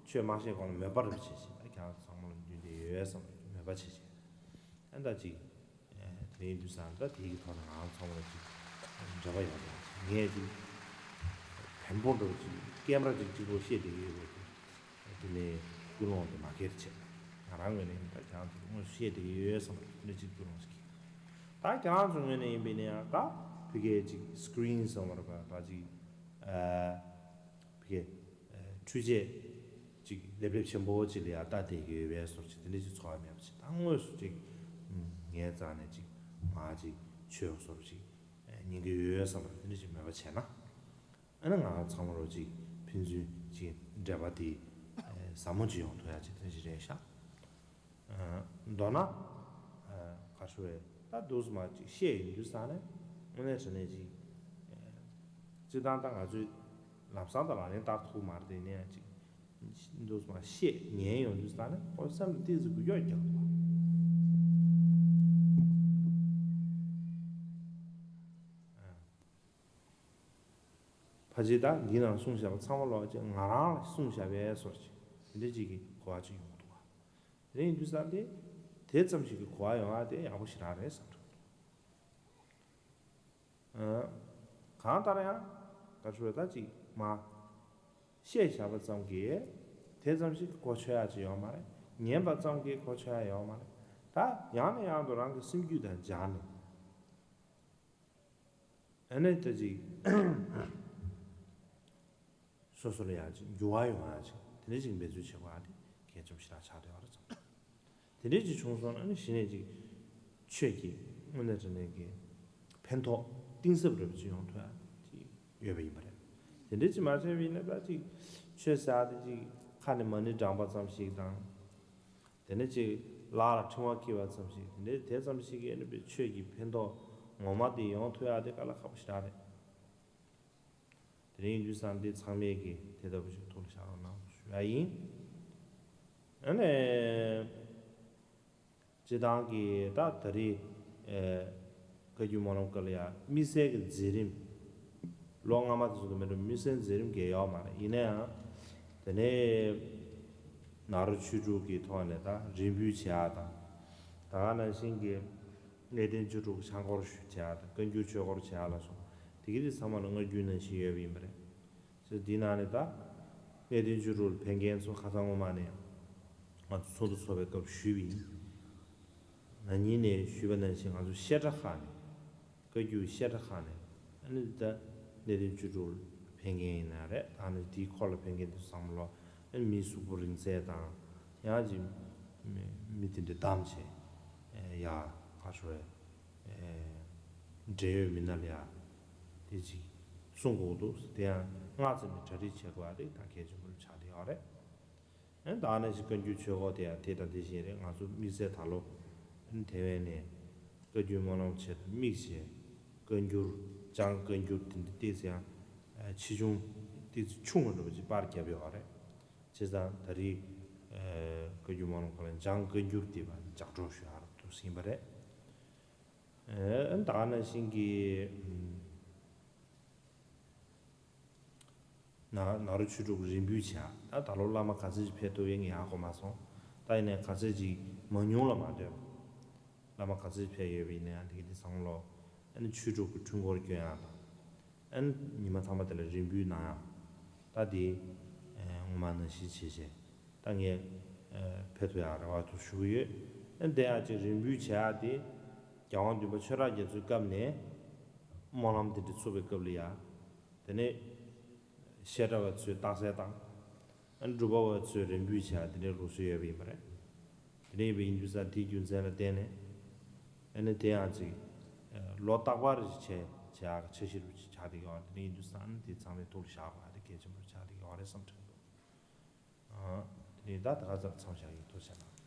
ཆོས་མ་བཤད་གོང་ལ་མོས་པ་རུ་བྱས་བྱས། ད་ཁྱེད་རང་ཚང་མ་ལ་འདུན་དེ་ཡོད་བསམ་མོས་པ་བྱས་བྱས། ཨ་ད་ཅིག་དེ་ཡིན་དུས་ཙང་ད་དེ་གི་ཐོག་ནས་ང་རང་ཚང་མ་ལ་ཅིག་འབྲེལ་བ་ཡོད་པ། ངས་ཅིག་བེམ་པོ་འདྲ་བོ་ཅིག་ཀེམ་ར་ཅིག་གཅིག་པོ་བཤད་བསྡད་ཀྱི་ཡོད་པ་དེ། དེ་ནས་ཀུན་སློང་དེ་མ་ཁྱེར་བྱས། ང་རང་ངོས་ནས་ཡིན་ད་ཁྱེད་རང་ཚོ་དངོས་སུ་བཤད་བསྡད་ཀྱི་ཡོད་བསམ་པ་འདྲ་ཅིག་ཀུན་སློང་ཞིག་གིས། ད་ཁྱེད་རང་ཚོ་ངོས་ནས་ཡིན་པས་ན་ཡང་ད་ཕ་གིའི་ཅིག་སི་ཀི་རིན་བསམ་པ་རེད་པ། ད་ཅིག་ཨ་ཕ་གིའི་འཕྲུལ་ཆས་ཅིག་ལེབ་ལེབ་ཆེན་པོ་ཅིག་ལ་ཡང་ལྟ་བསྡད་ཀྱི་ཡོད་པའི་བཟོ་འདྲ་ཅིག་དེ་འདྲ་ཅིག་ཚོར་བ་མེད་པ་ཅིག་ད་དངོས་སུ་ཅིག་ངའི་རྩ་ནས་ཅིག་མར་ཅིག་ཆོས་བཟོ་འདྲ་ཅིག་ཉན་གྱི་ཡོད་བསམ་པ་དེ་འདྲ་ཅིག་མོས་པ་བྱས་ན། ཨ་ནི་ང་ཚང་མ་རོ་གཅིག་ཕན་ཚུན་གཅིག་འབྲེལ་བ་དེ་ཨེ་ཟབ་མོ་ཅིག་ཡོང་ཐུབ་ཡ་ཅིག་དེ་ཅིག་རེད་ཤག་ཨ་མདོར་ན་ཨ་ག་རེ་ཞུ་བས་ད་འདུག་སེ་མར་ཅིག་བཤད་ཡོང་དུས་ཙང་ནས་དངོས་གནས་དྲང་གནས་ཅིག་ཨེ་སྤྱིར་བཏང་ད་ང་ཚོས་ལམ་སང་ད་ལག་ལེན་བསྟར་ཐུབ་མ་རེད། དེ་ནས་ཡང་ཅིག་འདུག་སེ་མར་བཤད་ཉན་ཡོང་དུས་ཙང་ནས་ཁོ་སེམས་ལ་ཏོག་ཙམ་འགུལ་སྐྱོད་རྒྱག་ཐུབ་པ། ཨ། ཕལ་ཆེར་ད་འདི་ནང་གསུངས་བཞག་པ་ཚང་མ་ལོག་ཅིག་ང་རང་ལ་གསུངས་བཞག་པའི་བཟོ་ཅིག་དེ་འདྲ་ཅིག་གི་གོ་བ་ཅིག་ཡོང་གི་འདུག་བ། དེ་ཡིན་དུས་ཙང་དེ་དེ་ཙམ་ཞིག་གི་གོ་བ་ཡོང་ཡ་དེ་ཡག་པོ་ཞེ་དྲག་རེད་བསམ་གྱི་འདུག་ཨ། གང་ལྟར་ཡང་ག་ཚོད་ད་ཅིག་མ་བཤད་བཞག་པ་ཙམ་གྱིས་དེ་ཙམ་ཞིག་གི་གོ་ཆོད་ཡ་ཅིག་ཡོད་མ་རེད། ཉན་པ་ཙམ་གྱིས་གོ་ཆོད་ཡ་ཡོད་མ་རེད། ད་ཡང་ནས་ཡང་དུ་རང་གི་སེམས་རྒྱུད་དང་སྦྱར་ནས། ཨ་ནི་ད་ཅིག་སོ་སོ་ལ་ཡང་ཅིག་འགྱུར་བ་ཡོང་ཡ་ཅིག་དེ་འདྲ་ཅིག་འབད་རྩོལ་བྱེད་དགོས་ཡ་དེ་གལ་ཆེན་པོ་ཞེ་དྲག་ཆགས་བསྡད་ཡོད་རེད་བསམ། དེ་འདྲ་ཅིག་བྱུང་སོང་ན་ཨ་ནི་གཞི་ནས་ཅིག་ཆོས་ཀྱི་དངོས་གནས་དྲང་གནས་ཀྱི་ཕན་ཐོགས་གཏིང་ཟབ་རེ་བ་ཅིག་ཡོང་ཐུབ་ཡ་ཅིག་ཡོད་པ་ཡིན་པ་རེད། དེ་འདྲ་ཅིག་མ་བྱས་པ་ཡིན་ན་ད་ཅིག་ཆོས་ཟེར་ཡ་དེ་ཅིག་ཁ་ནས་མ་ཎི་བགྲངས་པ་ཙམ་ཞིག་དང་། དེ་ནས་ཅིག་ལག་ལ་ཕྲེང་བ་འཁྱེར་བ་ཙམ་ཞིག་དེ་འདྲའི་དེ་ཙམ་ཞིག་གིས་ཨ་ནི་པའི་ཆོས་ཀྱི་ཕན་ཐོགས་ངོ་མ་དེ་ཡོང་ཐུབ་ཡག་དེ་དཀའ་ལས་ཁག་པོ་ཞེ་དྲག་རེད། དེ་རིང་དུས་སང་འདི་ཚང་མས་ཀྱི་དེ་ལྟ་བུ་ཞིག་ཐུགས་ལ་བཞག་རོགས་གནང་ཞུ་ཡ་ཡིན། ཨ་ནི། སྤྱིར་བཏང་གི་ད་ད་རེས་ཨེ་བཀའ་བརྒྱུད་སྨོན་ལམ་སྐོར་ལ་ཡ་དམིགས་བསལ་གྱི་མཛད་རིམ། ལོ་སྔ་མ་དེ་ཚོ་དང་མི་འདྲ་བའི་དམིགས་བསལ་མཛད་རིམ་གང་ཡང་ཡོད་མ་རེད། ཡིན་ན་ཡང་དེ་ནས་ནཱ་རོ་ཆོས་དྲུག་གི་ཐོག་ནས་ད་རེ་འབུལ་བྱེད་ཡག་དང་། ད་ག་ནང་བཞིན་གྱི་གནས་བརྟན་བཅུ་དྲུག་གི་ཕྱག་སྐོར་ཞུ་བྱེད་ཡག་དང་། བཀའ་འགྱུར་ཆོས་སྐོར་བྱེད་ཡག་ལ་སོགས་དེ་གི་དེ་ཚང་མ་ལ་སྔ་འགྱུར་ནང་བཞིན་ཡོད་པ་ཡིན་པ་རེད། ཟེར་འདི་ནང་ནས་ད་གནས་བརྟན་བཅུ་དྲུག་ལ་ཕེབས་མཁན་ཚོ་ཁ་སང་སྔོན་མ་ནས་ ང་ཚོ་ཚོགས་འདུ་ཚོགས་པའི་སྐབས་ཞུས་པ་ཡིན། ན་ནིང་ནས་ཞུས་པ་ནང་བཞིན་ང་ཚོ་བཤད་གྲྭ་ཁག་ནས། བཀའ་བརྒྱུད་བཤད་གྲྭ་ཁག་ནས། ཨ་ནི་ད་གནས་བརྟན་ཆོས་དྲུག་ལ་ཕེབས་མཁན་ཡིན་ན་རེད། ད་ནི་དེའི་འཁོར་ལ་ཕེབས་མཁན་དེ་ཚང་མ་ལོ། ཨ་ནི་མི་གཟུགས་པོ་རིང་ཚད་དང་། ཡང་ཅིག་མི་མི་དེ་འདྲ་བསྡམས་བྱས། ཡ་ག་ཞོ་རེད། འབྲེལ་ཡོད་མི་སྣ་ལ་ཡ་དེ་ཅིག་གསུང་དགོས་འདུག་དེ་ཡང་སྔ་ཙམ་ནས་གྲ་སྒྲིག་བྱེད་དགོས་ཡ་དེ་ད་གལ་ཆེན་པོ་ཆགས་བསྡད་ཡོད་རེད། ཨ་ནི་ད་ནང་བཞིན་བཀའ་འགྱུར་ཆོས་སྐོར་དེ་ཡང་དེ་དང་དེ་བཞིན་རེད། ང་ཚོ་དམིགས་བསལ་ད་ལོ་ཨ་ནི་ཐེ་ཝན་ནས་བཀའ་བརྒྱུད་སྨོན་ལམ་ཆེད་དུ་དམིགས་བྱས། བཀའ་འགྱུར། ལྕང་བཀའ་འགྱུར་དེ་འདྲ་ཏོག་ཙམ་ཡང་ཆེ་ཆུང་ཏོག་ཙམ་ཆུང་བ་འདྲ་པོ་ཅིག་པར་བརྒྱབ་ཡོད་རེད། བྱས་ཙང་ད་རེས་བཀའ་བརྒྱུད་སྨོན་ལམ་ཁང་ལ་ལྕང་བཀའ་འགྱུར་དེ་བ་ལྗགས་སྒྲོག་ཞུ་ཡག་འདུག་ཟིན་པ་རེད། ཨ་ནི་ད་ནང་བཞིན་གྱི་ཨམ། ན་ནཱ་རོ་ཆོས་དྲུག་རེ་འབུལ་བྱས། ད་ད་ལོ་བླ་མ་ག་ཚོད་ཅིག་ཕེབས་ཐུབ་ཡོད་ངས་ཧ་གོ་མ་སོང་། ད་ཡིན་ནའི་ག་ཚོད་ཅིག་མང་ཉུང་ལ་མ་ལྟོས་པ། བླ་མ་ག་ཚོད་ཅིག་ཕེབས་ཡོད་པ་ཡིན་ནའང་དེ་གི་དེ་ཚང་མ་ལོ། ཨ་ནི་ཆོས་དྲུག་གི་འཁྲུལ་འཁོར་སྐྱོན་ཡག་དང་། ཨ་ནི་ཉི་མ་ཐ་མ་དེ་ལ་རེ་འབུལ་གནང་ཡག་ད་དེ་ངོ་མ་ནང་བཞིན་བྱས་བྱས། ད་ངས་ཕེབས་ཐུབ་ཡག་རེ་བ་དུ་ཞུ་གི་ཡོད། ཨ་ནི་དེ་ཡང་ཅིག་རེ་འབུལ་བྱེད་ཡག་དེ། རྒྱལ་དབང་བདུན་པ་ཆོས་གྲགས་རྒྱ་མཚོའི་སྐབས་ནས་སྨོན་ལམ་དེ་འདྲ་ཚུགས་པའི་སྐབས་ལ་ཡ། དེ་ནས་བཤད་གྲྭ་བ་ཚོས་རྟགས་གསལ་བཏང་། ཨ་ནི་སྒྲུབ་པ་བ་ཚོས་རེ་འབུལ་བྱས་དེ་འདྲའི་ལུགས་སྲོལ་ཡོད་པ་ཡིན་པ་རེད། དེ་འདྲ་ཡིན་པ་ཡིན་དུས་ཙང་དེའི་རྒྱུ་མཚན་ལ་བརྟེན་ནས། ཨ་ནི་དེ་ཡང་ཅིག་ལོ་རྟག་པར་བྱས་བྱེད་ཡག་འཆར་གཞི་རུ་ཆགས་བསྡད་ཡོད། དེ་འདྲ་ཡིན་དུས་ཙང་ཨ་ནི་དེ་ཚང་མས་ཐུགས་ལ་བཞག་པ་དེ་གལ་ཆེན་པོ་ཆགས་བསྡད་ཡོད་རེད་བསམ་དྲན་འདུག་ཨ་དེ་ནས་ད་ད་ག་ཚར་མཚམས་བཞག་ཡིན། ཐུགས་རྗེ་གནང་།